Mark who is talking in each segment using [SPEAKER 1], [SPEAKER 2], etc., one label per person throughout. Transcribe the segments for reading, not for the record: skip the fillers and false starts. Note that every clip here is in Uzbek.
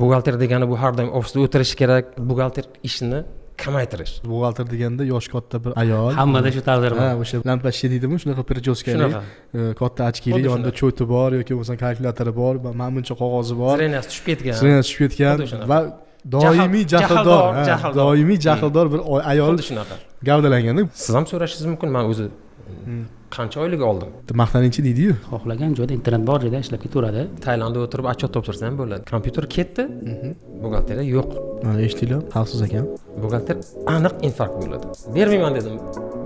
[SPEAKER 1] Buxgalter degani bu har doim ofisda o'tirishi kerak. Buxgalter ishini kamaytirish.
[SPEAKER 2] Buxgalter deganda yoshi katta bir ayol.
[SPEAKER 3] Hammada shu taqdir
[SPEAKER 2] Ha,
[SPEAKER 3] bor.
[SPEAKER 2] o'sha lampashka deydimi, shunaqa причёска li,
[SPEAKER 1] Shunaqa.
[SPEAKER 2] Katta очки li,
[SPEAKER 1] Xuddi
[SPEAKER 2] yonida
[SPEAKER 1] shunaqa.
[SPEAKER 2] cho'ti bor yoki bo'lmasa kalkulyatori bor, mana buncha qog'ozi bor.
[SPEAKER 1] Зрения si tushib ketgan.
[SPEAKER 2] Зрения tushib ketgan
[SPEAKER 1] Xuddi shunaqa.
[SPEAKER 2] Va doimiy
[SPEAKER 1] Jahldor,
[SPEAKER 2] jahldor, ha,
[SPEAKER 1] jahldor.
[SPEAKER 2] Doimiy jahldor bir ayol
[SPEAKER 1] Xuddi shunaqa.
[SPEAKER 2] gavdalanganda.
[SPEAKER 1] Siz ham so'rashingiz mumkin, man o'zi qancha oylik oldim?
[SPEAKER 2] Maqtaningchi deydi-yu.
[SPEAKER 3] Xohlagan joyda internet bor joyda ishlab ketaveradi.
[SPEAKER 1] Tailandda o'tirib отчет topshirsa ham bo'ladi. Kompyuter ketdi, buxgalteriya yo'q.
[SPEAKER 2] Mana eshitdinglar, xavfsiz ekan.
[SPEAKER 1] Buxgalter aniq infarkt bo'ladi. Bermayman dedim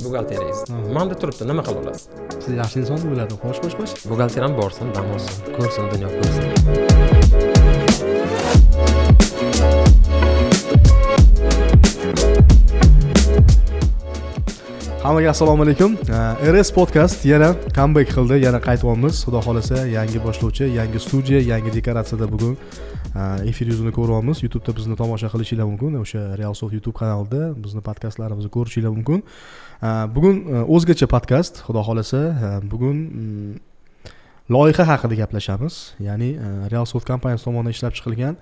[SPEAKER 1] buxgalteriyangiz. Manda turibdi, nima qila olasiz?
[SPEAKER 2] Siz yaxshi inson deb o'yladim. Xo'sh, xo'sh, xo'sh.
[SPEAKER 1] Buxgalter ham borsin, dam olsin, ko'rsin, dunyo ko'rsin.
[SPEAKER 2] Hammaga assalomu alaykum. RS podcast yana comeback qildi, yana qaytyapmiz. Xudo xolasa yangi boshlovchi, yangi studiya, yangi dekoratsiyada bugun efir yuzini ko'ryapmiz. YouTube'da bizni tomosha qilishinglar mumkin. O'sha Realsoft YouTube kanalida bizni podkastlarimizni ko'rishinglar mumkin. Bugun o'zgacha podkast, xudo xolasa, bugun loyiha haqida gaplashamiz. Ya'ni Realsoft kompaniyasi tomonidan ishlab chiqilgan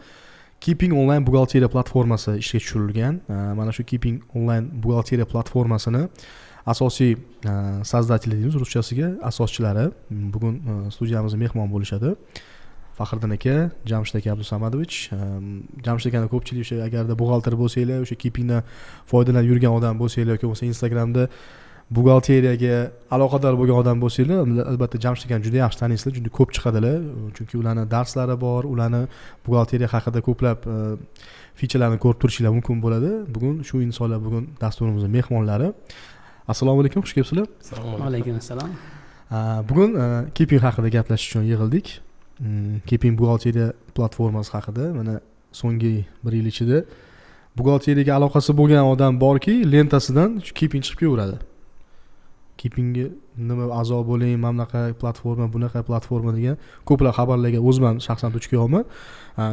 [SPEAKER 2] Keeping Online buxgalteriya platformasi ishga tushirilgan. Mana shu Keeping Online buxgalteriya platformasini asosiy создатели deymiz ruschasiga, asoschilari bugun studiyamizda mehmon bo'lishadi. Faxriddin aka, Jamshid aka Abdusamadovich. Jamshid akani ko'pchilik o'sha agarda buxgalter bo'lsanglar, o'sha Keepingdan foydalanib yurgan odam bo'lsanglar yoki bo'lmasa Instagramda buxgalteriyaga aloqador bo'lgan odam bo'lsanglar, albatta Jamshid akani juda yaxshi taniysizlar, juda ko'p chiqadilar. Chunki ularning darslari bor, ularni buxgalteriya haqida ko'plab fichalarni ko'rib turishinglar mumkin bo'ladi. Bugun shu insonlar bugun dasturimizning mehmonlari. Assalomu alaykum, xush kelibsizlar.
[SPEAKER 1] Assalomu alaykum.
[SPEAKER 3] Alaykum assalom.
[SPEAKER 2] Bugun Keeping haqida gaplashish uchun yig'ildik. Keeping buxgalteriya platformasi haqida mana so'nggi bir yil ichida buxgalteriyaga aloqasi bo'lgan odam borki, lentasidan shu Keeping chiqib kelaveradi. Keepingga nima a'zo bo'ling, mana bunaqa platforma, bunaqa platforma degan ko'plab xabarlarga o'zim ham shaxsan duch kelyapman.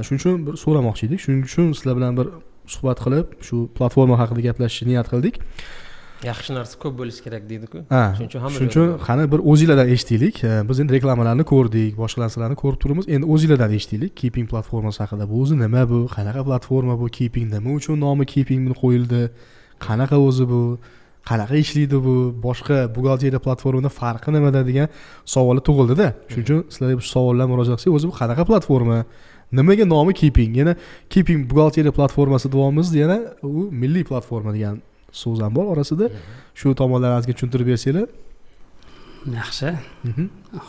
[SPEAKER 2] Shuning uchun bir so'ramoqchi edik. Shuning uchun sizlar bilan bir suhbat qilib, shu platforma haqida gaplashishni niyat qildik.
[SPEAKER 1] Yaxshi narsa ko'p bo'lishi kerak deydi-ku.
[SPEAKER 2] Ha,
[SPEAKER 1] Shuning uchun hamma
[SPEAKER 2] shuning uchun
[SPEAKER 1] joyda
[SPEAKER 2] qani bir o'zinglardan eshitaylik. Biz endi reklamalarni ko'rdik, boshqa narsalarni ko'rib turibmiz. Endi o'zinglardan eshitaylik Keeping platformasi haqida. Bu o'zi nima bu? Qanaqa platforma bu Keeping? Nima uchun nomi Keeping deb qo'yildi? Qanaqa o'zi bu? Qanaqa ishlaydi bu? Boshqa buxgalteriya platformadan farqi nimada degan savollar tug'ildi-da. Shuning uchun sizlarga bu savollar murojaat qilsak, o'zi bu qanaqa platforma? Nimaga nomi Keeping? Yana Keeping buxgalteriya platformasi deyapmiz, yana u milliy platforma degan so'z ham bor orasida. Shu tomonlarni ozgina tushuntirib bersanglar.
[SPEAKER 3] Yaxshi.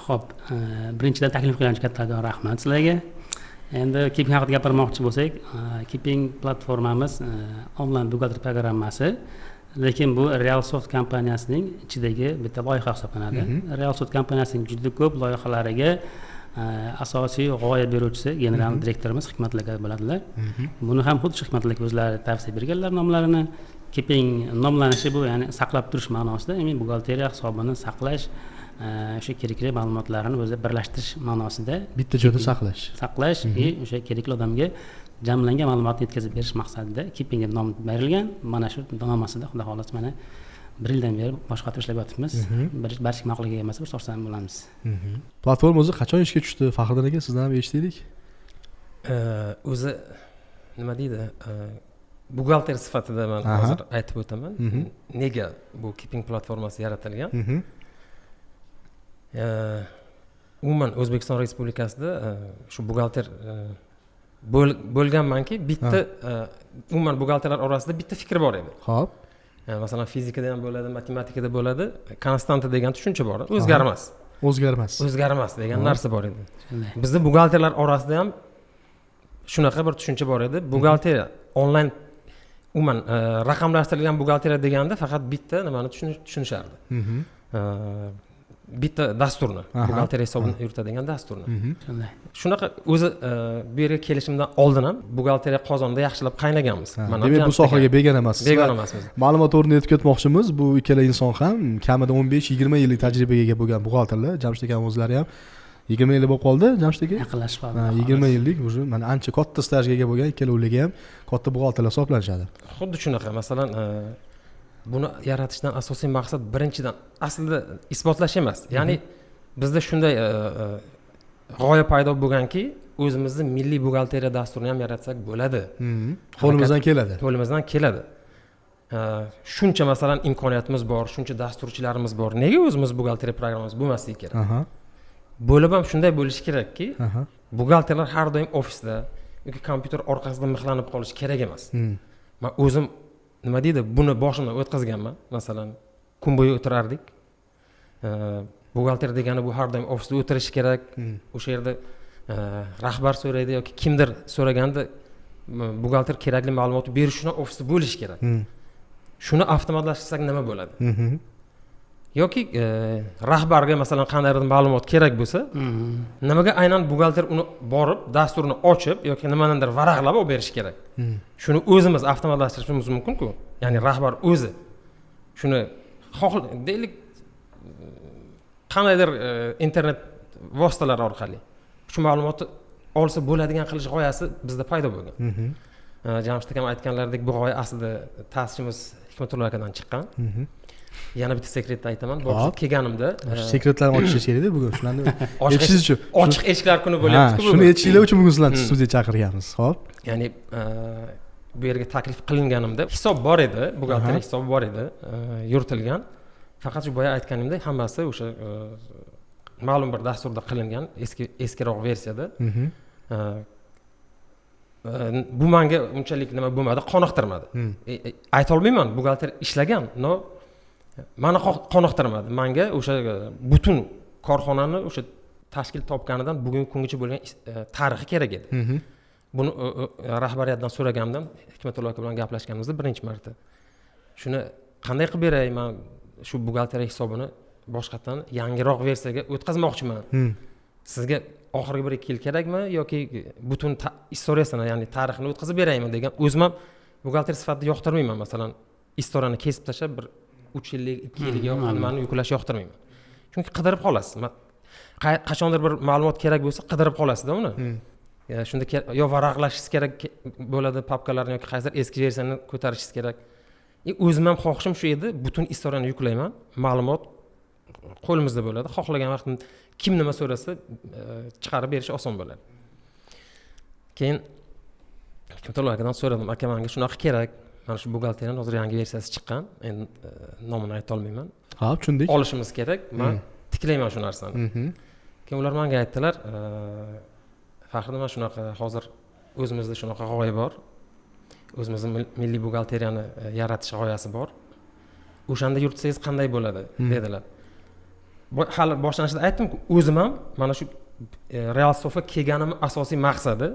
[SPEAKER 3] Xo'p, birinchidan taklif qilgan uchun kattakon rahmat sizlarga. Endi Keeping haqida gapirmoqchi bo'lsak, Keeping platformamiz onlayn buxgalter programmasi, lekin bu Realsoft kompaniyasining ichidagi bitta loyiha hisoblanadi. Realsoft kompaniyasining juda ko'p loyihalariga asosiy g'oya beruvchisi general direktorimiz Hikmatilla aka bo'ladilar. Buni ham xuddi shu Hikmatilla aka o'zlari tavsiya berganlar nomlarini. Keeping nomlanishi bu, ya'ni saqlab turish ma'nosida, ya'ni buxgalteriya hisobini saqlash, o'sha kerakli ma'lumotlarni o'zi birlashtirish ma'nosida
[SPEAKER 2] Bitta joyda saqlash.
[SPEAKER 3] Saqlash va o'sha kerakli odamga jamlangan ma'lumotni yetkazib berish maqsadida Keeping deb nom berilgan. Mana shu nom ostida xudo xohlasa mana bir yildan beri boshqatib ishlab yotibmiz. Bir barcha ma'qulga kelmasa bir so'rasam bo'lamiz.
[SPEAKER 2] Platforma o'zi qachon ishga tushdi? Faxriddin aka, sizdan ham eshitaylik.
[SPEAKER 1] O'zi nima deydi? Buxgalter sifatida men hozir aytib o'taman. Nega bu Keeping platformasi yaratilgan? Umuman O'zbekiston Respublikasida shu buxgalter bo'lganmanki, bitta, umuman buxgalterlar orasida bitta fikr bor edi. Masalan, fizikada ham bo'ladi, matematikada bo'ladi, konstanta degan tushuncha bor, o'zgarmas.
[SPEAKER 2] O'zgarmas.
[SPEAKER 1] O'zgarmas degan narsa bor edi.
[SPEAKER 3] Shunday.
[SPEAKER 1] Bizda buxgalterlar orasida ham shunaqa bir tushuncha bor edi. Buxgalteriya onlayn umuman raqamlashtirilgan buxgalteriya deganda faqat bitta nimani tushunishardi. Bitta dasturni, buxgalteriya hisobini yuritadigan dasturni.
[SPEAKER 3] Shunday.
[SPEAKER 1] Shunaqa o'zi bu yerga kelishimdan oldin ham buxgalteriya qozonida yaxshilab qaynaganmiz. Mana
[SPEAKER 2] Demak, bu
[SPEAKER 1] Jamshid
[SPEAKER 2] sohaga
[SPEAKER 1] aka.
[SPEAKER 2] begona emassiz.
[SPEAKER 1] Begona emasmiz.
[SPEAKER 2] Ma'lumot o'rnida aytib ketmoqchimiz, bu ikkala inson ham kamida 15-20 yillik tajribaga ega bo'lgan buxgalterlar. Jamshid akam o'zlari ham 20 yil bo'lib qoldi, Jamshid aka?
[SPEAKER 3] Yaqinlashib qoldi.
[SPEAKER 2] Ha, 20 yillik уже mana ancha katta stajga ega bo'lgan ikkalovligi ham katta buxgalterlar hisoblanishadi.
[SPEAKER 1] Xuddi shunaqa, masalan, buni yaratishdan asosiy maqsad birinchidan aslida isbotlash emas. Ya'ni bizda shunday g'oya paydo bo'lganki, o'zimizni milliy buxgalteriya dasturini ham yaratsak bo'ladi.
[SPEAKER 2] Qo'limizdan keladi.
[SPEAKER 1] Qo'limizdan keladi. Shuncha masalan imkoniyatimiz bor, shuncha dasturchilarimiz bor. Nega o'zimiz buxgalteriya programmamiz bo'lmasligi kerak? Bo'lib ham shunday bo'lishi kerakki, buxgalterlar har doim ofisda yoki kompyuter orqasida mixlanib qolishi kerak emas. Man o'zim nima deydi, buni boshimdan o'tkazganman. Masalan, kun bo'yi o'tirardik. Buxgalter degani bu har doim ofisda o'tirishi kerak. O'sha yerda rahbar so'raydi yoki kimdir so'raganda buxgalter kerakli ma'lumotni berish uchun ofisda bo'lishi kerak. Shuni avtomatlashtirsak nima bo'ladi? Yoki rahbarga masalan qandaydir ma'lumot kerak bo'lsa, nimaga aynan buxgalter uni borib dasturni ochib yoki nimanidir varaqlab olib berishi kerak? Shuni o'zimiz avtomatlashtirishimiz mumkin-ku. Ya'ni rahbar o'zi shuni deylik qandaydir internet vositalari orqali shu ma'lumotni olsa bo'ladigan qilish g'oyasi bizda paydo bo'lgan. Jamshid akam aytganlaridek, bu g'oya aslida ta'sischimiz Hikmatullo akadan chiqqan. Yana bitta sekretni aytaman. Boshida kelganimda
[SPEAKER 2] sekretlarni ochishingiz kerak edi bugun. Shularni aytishingiz uchun.
[SPEAKER 1] Ochiq eshiklar kuni bo'lyapti-ku bugun.
[SPEAKER 2] Shuni aytishinglar uchun bugun sizlarni studiyaga chaqirganmiz. Xo'p.
[SPEAKER 1] Ya'ni bu yerga taklif qilinganimda hisob bor edi, buxgalteriya hisobi bor edi, yuritilgan. Faqat shu boya aytganimdek hammasi o'sha ma'lum bir dasturda qilingan, eskiroq versiyada. Bu menga unchalik nima bo'lmadi, qoniqtirmadi. Ayta olmayman, buxgalter ishlagan, no meni qoniqtirmadi. Menga o'sha butun korxonani o'sha tashkil topganidan bugungi kungacha bo'lgan tarixi kerak edi. Buni rahbariyatdan so'raganimda, Hikmatullo aka bilan gaplashganimizda birinchi marta shuni qanday qilib beray, men shu buxgalteriya hisobini boshqatdan yangiroq versiyaga o'tkazmoqchiman. Sizga oxirgi 1-2 yil kerakmi yoki butun istoriyasini, ya'ni tarixini o'tkazib beraymi degan. O'zim ham buxgalter sifatida yoqtirmayman, masalan, istoriyani kesib tashlab bir 3 yillik, 2 yillik nimani yuklash yoqtirmayman. Chunki qidirib qolasiz. Qachondir bir ma'lumot kerak bo'lsa qidirib qolasizda uni. Shunda yo varaqlashingiz kerak bo'ladi papkalarni yoki qaysidir eski versiyani ko'tarishingiz kerak. O'zim ham xohishim shu edi, butun istoriyani yuklayman, ma'lumot qo'limizda bo'ladi. Xohlagan vaqtim kim nima so'rasa chiqarib berish oson bo'ladi. Keyin Hikmatullo akadan so'radim, aka menga shunaqa kerak. Mana shu buxgalteriyaning hozir yangi versiyasi chiqqan. Endi nomini ayta olmayman.
[SPEAKER 2] Ha, tushundik.
[SPEAKER 1] Olishimiz kerak. Men tiklayman shu narsani. Keyin ular menga aytdilar, Faxriddin, mana shunaqa hozir o'zimizda shunaqa g'oya bor. O'zimizni milliy buxgalteriyani yaratish g'oyasi bor. O'shanda yuritsangiz qanday bo'ladi, dedilar. Hali boshlanishida aytdim-ku, o'zim ham mana shu Realsoftga kelganimning asosiy maqsadi,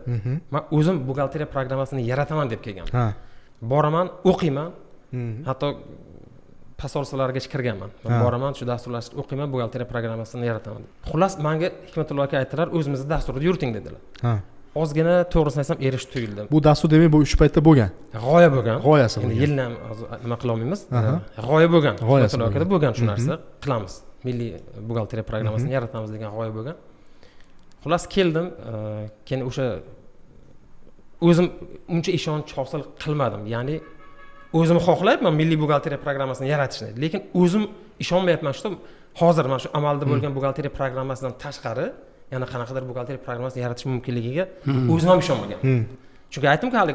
[SPEAKER 1] men o'zim buxgalteriya programmasini yarataman deb kelganman. Boraman, o'qiyman. Hatto posolstvolargacha kirganman. Boraman, shu dasturlashni o'qiyman, buxgalteriya programmasini yarataman deb. Xullas, menga Hikmatullo aka aytdilar, o'zimizni dasturni yuriting dedilar. Ozgina to'g'risini aytsam erish tuyuldi.
[SPEAKER 2] Bu dastur demak bu shu paytda bo'lgan.
[SPEAKER 1] G'oya bo'lgan.
[SPEAKER 2] G'oyasi
[SPEAKER 1] bo'lgan. Endi yilni ham hozir nima qila olmaymiz. G'oya bo'lgan. Hikmatullo akada bo'lgan shu narsa qilamiz. Milliy buxgalteriya programmasini yaratamiz degan g'oya bo'lgan. Xullas keldim, keyin o'sha o'zim uncha ishonch hosil qilmadim. Ya'ni o'zim xohlayapman milliy buxgalteriya programmasini yaratishni, lekin o'zim ishonmayapman shu hozir mana shu amalda bo'lgan buxgalteriya programmasidan tashqari yana qanaqadir buxgalteriya programmasini yaratish mumkinligiga o'zim ham ishonmagan. Chunki aytdimku hali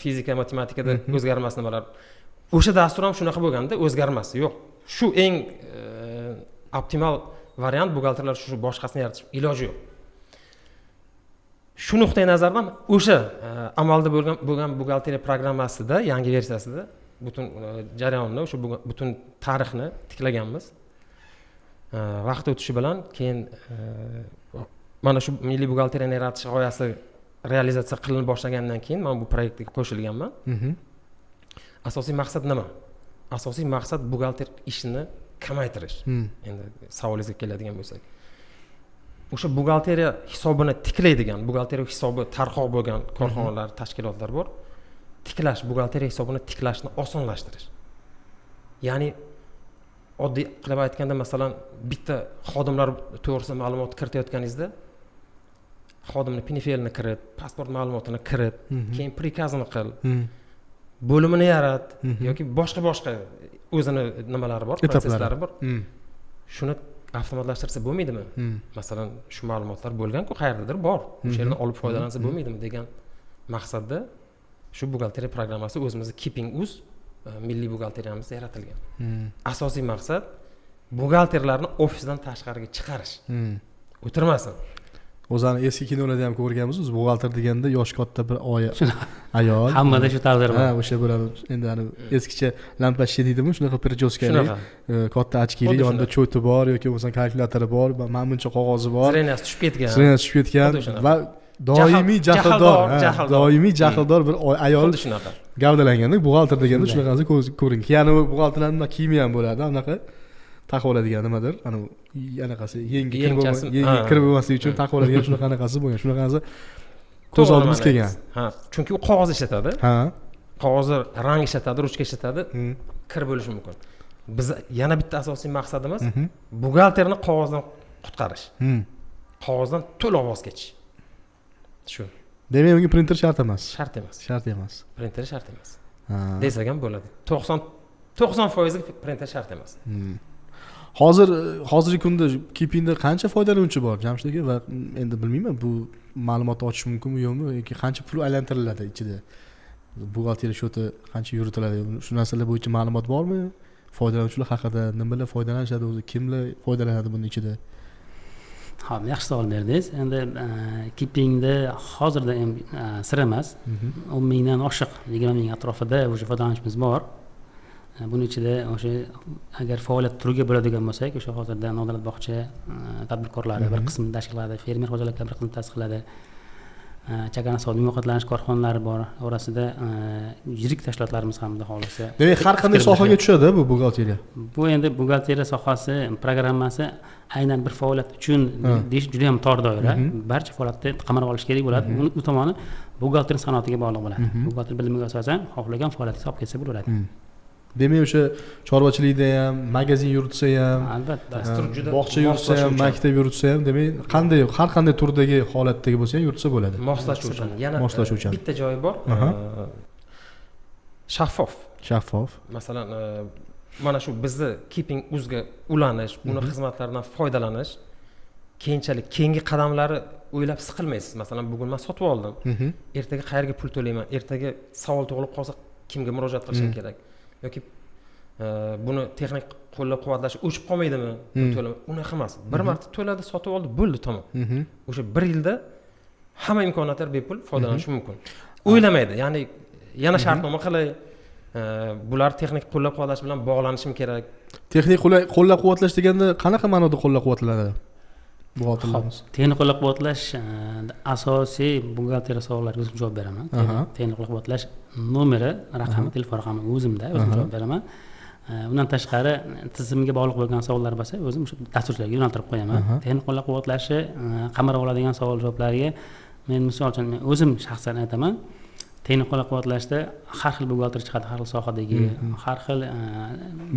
[SPEAKER 1] fizika, matematikada o'zgarmas nimalar. O'sha dastur ham shunaqa bo'lganda o'zgarmas. Yo'q. Shu eng optimal variant, buxgalterlar shu boshqasini yaratish iloji yo'q. Shu nuqtai nazardan o'sha amalda bo'lgan buxgalteriya programmasida, yangi versiyasida butun jarayonni, o'sha butun tarixni tiklaganmiz. Vaqt o'tishi bilan keyin mana shu milliy buxgalteriyani yaratish g'oyasi realizatsiya qilinib boshlagandan keyin men bu proyektga qo'shilganman. Asosiy maqsad nima? Asosiy maqsad buxgalter ishini kamaytirish. Endi savolingizga keladigan bo'lsak, o'sha buxgalteriya hisobini tiklaydigan, buxgalteriya hisobi tarqoq bo'lgan korxonalar, tashkilotlar bor. Tiklash, buxgalteriya hisobini tiklashni osonlashtirish. Ya'ni oddiy qilib aytganda, masalan, bitta xodimlar to'g'risida ma'lumot kiritayotganingizda xodimni PNFLni kirit, pasport ma'lumotini kirit, keyin prikazini qil, bo'limini yarat yoki boshqa o'zini nimalari bor, protsesslari bor. Shuni Avtomatlashtirsa bo'lmaydimi? Masalan, shu ma'lumotlar bo'lgan-ku, qayerdadir bor. O'sha yerdan olib foydalansa bo'lmaydimi degan maqsadda shu buxgalteriya programmasi o'zimizni Keeping Uz milliy buxgalteriyamiz yaratilgan. Asosiy maqsad buxgalterlarni ofisdan tashqariga chiqarish. O'tirmasin.
[SPEAKER 2] O'zani eski kinolarda ham ko'rganmiz, o'zi buxgalter deganda yoshi katta bir ayol.
[SPEAKER 3] Hammada shu tavzir bor.
[SPEAKER 2] Ha, o'sha bo'ladi. Endi ani eskicha lampashchi deydimi, shunaqa причёска li, katta очки li, yonida cho'ti bor yoki bo'lmasa kalkulyatori bor, mana buncha qog'ozi bor.
[SPEAKER 1] Зрения si tushib ketgan.
[SPEAKER 2] Зрения si tushib ketgan va doimiy jahldor, doimiy jahldor bir ayol
[SPEAKER 1] shunaqa
[SPEAKER 2] gavdalanganda buxgalter deganda shunaqasi ko'ringan. Ya'ni buxgalterlarning kiyimi ham bo'ladi, anaqa taqib oladigan nimadir, ana anaqasi yengi kir bo'lmasligi uchun taqib oladigan shunaqa anaqasi bo'lgan, shunaqasi ko'z oldimizga kelgan.
[SPEAKER 1] Ha, chunki u qog'oz ishlatadi.
[SPEAKER 2] Ha.
[SPEAKER 1] Qog'ozni rang ishlatadi, ruchka ishlatadi, kir bo'lishi mumkin. Biz yana bitta asosiy maqsadimiz buxgalterni qog'ozdan qutqarish. Qog'ozdan to'liq voz kechish. Shu.
[SPEAKER 2] Demak, unga printer shart emas.
[SPEAKER 1] Shart emas.
[SPEAKER 2] Shart emas.
[SPEAKER 1] Printer shart emas. Desak ham bo'ladi. 90% printer shart emas.
[SPEAKER 2] Hozirgi kunda Keepingda qancha foydalanuvchi bor Jamshid aka va endi bilmayman, bu ma'lumotni ochish mumkinmi yo'qmi yoki qancha pul aylantiriladi ichida? Buxgalteriya счёти qancha yuritiladi? Shu narsalar bo'yicha ma'lumot bormi? Foydalanuvchilar haqida nimalar foydalanishadi o'zi, kimlar foydalanadi buning ichida?
[SPEAKER 3] Xo'p, yaxshi savol berdingiz. Endi Keepingda hozirda ham sir emas. 10 mingdan oshiq, 20 ming atrofida o'sha foydalanishimiz bor. Buning ichida o'sha agar faoliyat turiga bo'ladigan bo'lsak, o'sha hozirda nodavlat bog'cha tadbirkorlari bir qismini tashkil qiladi, fermer xo'jaliklari bir qismini tashkil qiladi, chakana savdo ovqatlanish korxonalari bor, orasida yirik tashkilotlarimiz ham xudo xohlasa.
[SPEAKER 2] Demak, har qanday sohaga tushadi bu buxgalteriya.
[SPEAKER 3] Bu endi buxgalteriya sohasi programmasi aynan bir faoliyat uchun deyish juda ham tor doira. Barcha faoliyatni qamrab olish kerak bo'ladi. Uni u tomoni buxgalter sanoatiga bog'liq bo'ladi. Buxgalter bilimiga asosan xohlagan faoliyatni hisobga kelsa bo'laveradi.
[SPEAKER 2] Demak, o'sha chorvachilikda ham, magazin yuritsa ham,
[SPEAKER 3] albatta,
[SPEAKER 2] bog'cha yuritsa ham, maktab yuritsa ham, demak, qanday har qanday turdagi holatdagi bo'lsa ham yuritsa bo'ladi.
[SPEAKER 1] Moslashuvchan. Yana
[SPEAKER 2] moslashuvchan.
[SPEAKER 1] Bitta joyi bor. Shaffof.
[SPEAKER 2] Shaffof.
[SPEAKER 1] Masalan, mana shu bizni Keeping Uzga ulanish, uni xizmatlaridan foydalanish keyinchalik keyingi qadamlari o'ylab siqilmaysiz. Masalan, bugun men sotib oldim. Ertaga qayerga pul to'layman? Ertaga savol tug'ilib qolsa kimga murojaat qilishim kerak? Yoki buni texnik qo'llab-quvvatlash o'chib qolmaydimi? To'lama. Unaqa emas. Bir marta to'ladi, sotib oldi, bo'ldi, tamom. O'sha bir yilda hamma imkoniyatlar bepul foydalanish mumkin. O'ylamaydi. Ya'ni yana shartnoma qilay, bular texnik qo'llab-quvvatlash bilan bog'lanishim kerak.
[SPEAKER 2] Texnik qo'llab-quvvatlash deganda qanaqa ma'noda qo'llab-quvvatlanadi? Buxgalterlarimiz.
[SPEAKER 3] Texnik qo'llab-quvvatlash asosiy buxgalteriya savollariga o'zim javob beraman. Texnik qo'llab-quvvatlash nomeri, raqami, telefon raqami o'zimda, o'zim javob beraman. Undan tashqari tizimga bog'liq bo'lgan savollar bo'lsa, o'zim o'sha dasturchilarga yo'naltirib qo'yaman. Texnik qo'llab-quvvatlashi qamrab oladigan savol javoblarga men misol uchun men o'zim shaxsan aytaman. Texnik qo'llab-quvvatlashda har xil buxgalter chiqadi, har xil sohadagi, har xil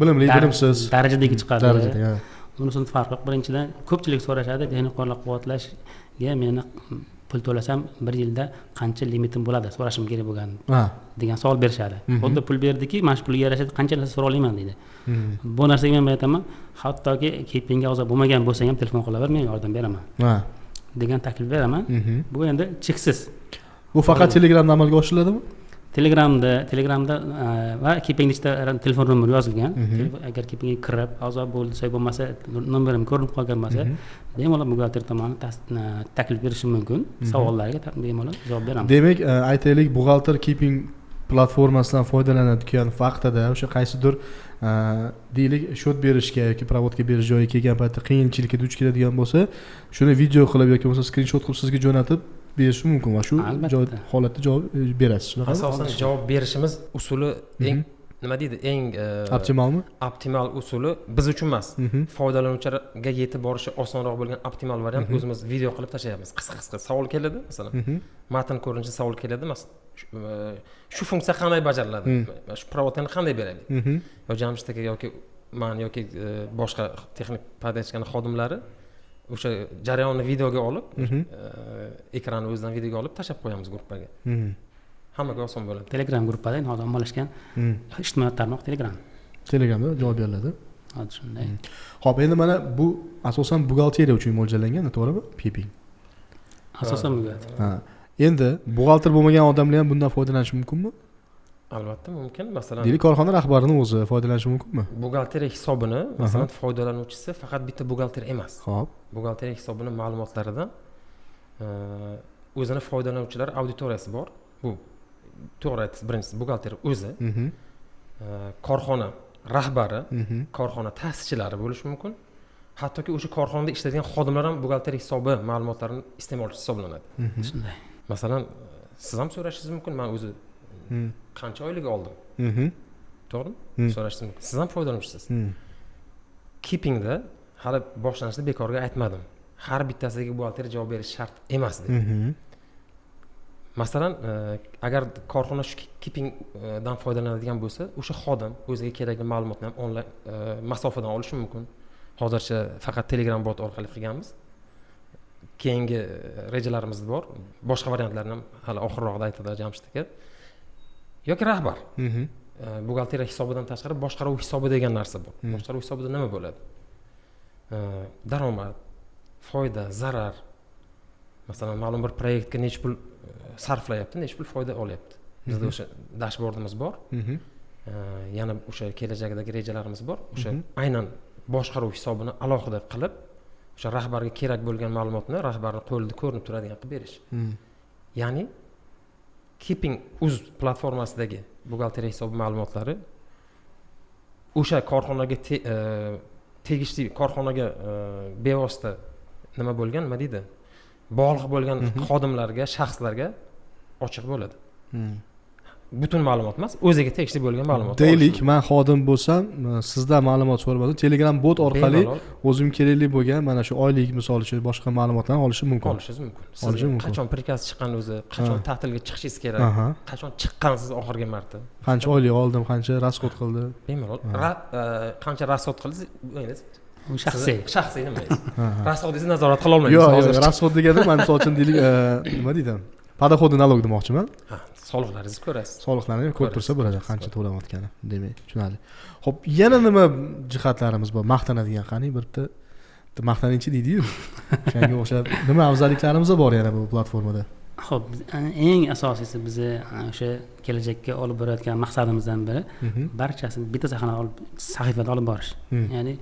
[SPEAKER 2] bilimli, bilimsiz
[SPEAKER 3] darajadagi chiqadi. Bunisini farqi yo'q. Birinchidan ko'pchilik so'rashadi, texnik qo'llab-quvvatlashga meni pul to'lasam bir yilda qancha limitim bo'ladi, so'rashim kerak bo'lgan degan savol berishadi. Xuddi pul berdiki, mana shu pulga yarasha qancha narsa so'ra olaman deydi. Bu narsaga men aytaman, hattoki Keepingga a'zo bo'lmagan bo'lsang ham telefon qilaver, men yordam beraman degan taklif beraman. Bu endi cheksiz.
[SPEAKER 2] Bu faqat Telegramda amalga oshiriladimi?
[SPEAKER 3] Telegramda va Keepingda ichida telefon nomeri yozilgan. Agar Keepingga kirib a'zo bo'lsa, bo'lmasa nomerim ko'rinib qolgan bo'lsa, bemalol buxgalter tomonidan taklif berishim mumkin. Savollarga bemalol javob beraman.
[SPEAKER 2] Demak, aytaylik, buxgalter Keeping platformasidan foydalanayotgan vaqtida o'sha qaysidir deylik счёт berishga yoki provodka berish joyiga kelgan paytda qiyinchilikka duch keladigan bo'lsa, shuni video qilib yoki bo'lmasa skrinshot qilib sizga jo'natib berishi mumkin va shu joy holatda javob berasiz.
[SPEAKER 1] Asosan javob berishimiz usuli eng nima deydi, eng
[SPEAKER 2] optimalmi?
[SPEAKER 1] Optimal usuli biz uchun emas. Foydalanuvchilarga yetib borishi osonroq bo'lgan optimal variant o'zimiz video qilib tashlayapmiz. Qisqa-qisqa savol keladi, masalan, matn ko'rinishida savol keladi, masalan, shu funksiya qanday bajariladi? Shu provodkani qanday beradi? Yo Jamshid aka yoki men yoki boshqa texnik podachkani xodimlari o'sha jarayonni videoga olib, ekranni o'zidan videoga olib tashlab qo'yamiz gruppaga. Hammaga oson bo'ladi.
[SPEAKER 3] Telegram gruppada endi hozir ommalashgan ijtimoiy tarmoq Telegram.
[SPEAKER 2] Telegramda javob beriladi.
[SPEAKER 3] Hozir shunday.
[SPEAKER 2] Ho'p, endi mana bu asosan buxgalteriya uchun mo'ljallangan, to'g'rimi? Keeping.
[SPEAKER 3] Asosan buxgalter.
[SPEAKER 2] Ha. Endi buxgalter bo'lmagan odamlar ham bundan foydalanishi mumkinmi?
[SPEAKER 1] Albatta mumkin. Masalan,
[SPEAKER 2] deylik, korxona rahbarini o'zi foydalanishi mumkinmi?
[SPEAKER 1] Buxgalteriya hisobini, masalan, foydalanuvchisi faqat bitta buxgalter emas.
[SPEAKER 2] Ho'p.
[SPEAKER 1] Buxgalteriya hisobini ma'lumotlaridan o'zini foydalanuvchilar auditoriyasi bor. Bu to'g'ri aytdingiz, birinchisi buxgalter o'zi, korxona rahbari, korxona ta'sischilari bo'lishi mumkin. Hattoki o'sha korxonada ishlaydigan xodimlar ham buxgalteriya hisobi ma'lumotlarini iste'molchisi hisoblanadi.
[SPEAKER 3] Shunday.
[SPEAKER 1] Masalan, siz ham so'rashingiz mumkin, man o'zi qancha oylik oldim? To'g'rimi? So'rashingiz mumkin. Siz ham foydalanuvchisiz. Keepingda hali boshlanishda bekorga aytmadim. Har bittasiga buxgalter javob berish shart emas deb. Masalan, agar korxona shu Keepingdan foydalanadigan bo'lsa, o'sha xodim o'ziga kerakli ma'lumotni ham onlayn masofadan olishi mumkin. Hozircha faqat Telegram bot orqali qilganmiz. Keyingi rejalarimiz bor. Boshqa variantlarni ham hali oxirroqda aytadi Jamshid aka. Yoki rahbar. Buxgalteriya hisobidan tashqari boshqaruv hisobi degan narsa bor. Boshqaruv hisobida nima bo'ladi? Daromad, foyda, zarar. Masalan, ma'lum bir proyektga necha pul sarflayapti, necha pul foyda olyapti. Bizda o'sha dashbordimiz bor. Yana o'sha kelajakdagi rejalarimiz bor. O'sha aynan boshqaruv hisobini alohida qilib, o'sha rahbarga kerak bo'lgan ma'lumotni rahbarning qo'lida ko'rinib turadigan qilib berish. Ya'ni Keeping uz platformasidagi buxgalteriya hisobi ma'lumotlari o'sha korxonaga tegishli korxonaga bevosita nima bo'lgan, nima deydi, bog'liq bo'lgan xodimlarga, shaxslarga ochiq bo'ladi. Butun ma'lumot emas, o'ziga tegishli bo'lgan ma'lumot.
[SPEAKER 2] Deylik, men xodim bo'lsam, sizdan ma'lumot so'ramadim, Telegram bot orqali o'zim kerakli bo'lgan mana shu oylik misol uchun boshqa ma'lumotlarni olishim mumkin.
[SPEAKER 1] Olishingiz mumkin. Siz qachon prikaz chiqqan o'zi, qachon ta'tilga chiqishingiz kerak, qachon chiqqansiz oxirgi marta,
[SPEAKER 2] qancha oylik oldim, qancha rasxod qildi.
[SPEAKER 1] Bemalol. Qancha rasxod qildingiz?
[SPEAKER 3] U shaxsiy.
[SPEAKER 1] Shaxsiy nima? Rasxodingizni nazorat qila olmaymiz.
[SPEAKER 2] Yo'q, yo'q, rasxod degani men misol uchun deylik, nima deydi? Подоходный налог demoqchiman.
[SPEAKER 1] Ha, soliqlaringizni ko'rasiz.
[SPEAKER 2] Soliqlarni ko'rib tursa bo'ladi, qancha to'lanayotgani. Demak, tushunarli. Xo'p, yana nima jihatlarimiz bor maqtanadigan? Qani bitta maqtaningchi deydi-yu. Shunga o'xshab nima afzalliklarimiz bor yana bu platformada?
[SPEAKER 3] Xo'p, eng asosiysi bizni o'sha kelajakka olib borayotgan maqsadimizdan biri barchasini bitta sahnada olib, sahifada olib borish. Ya'ni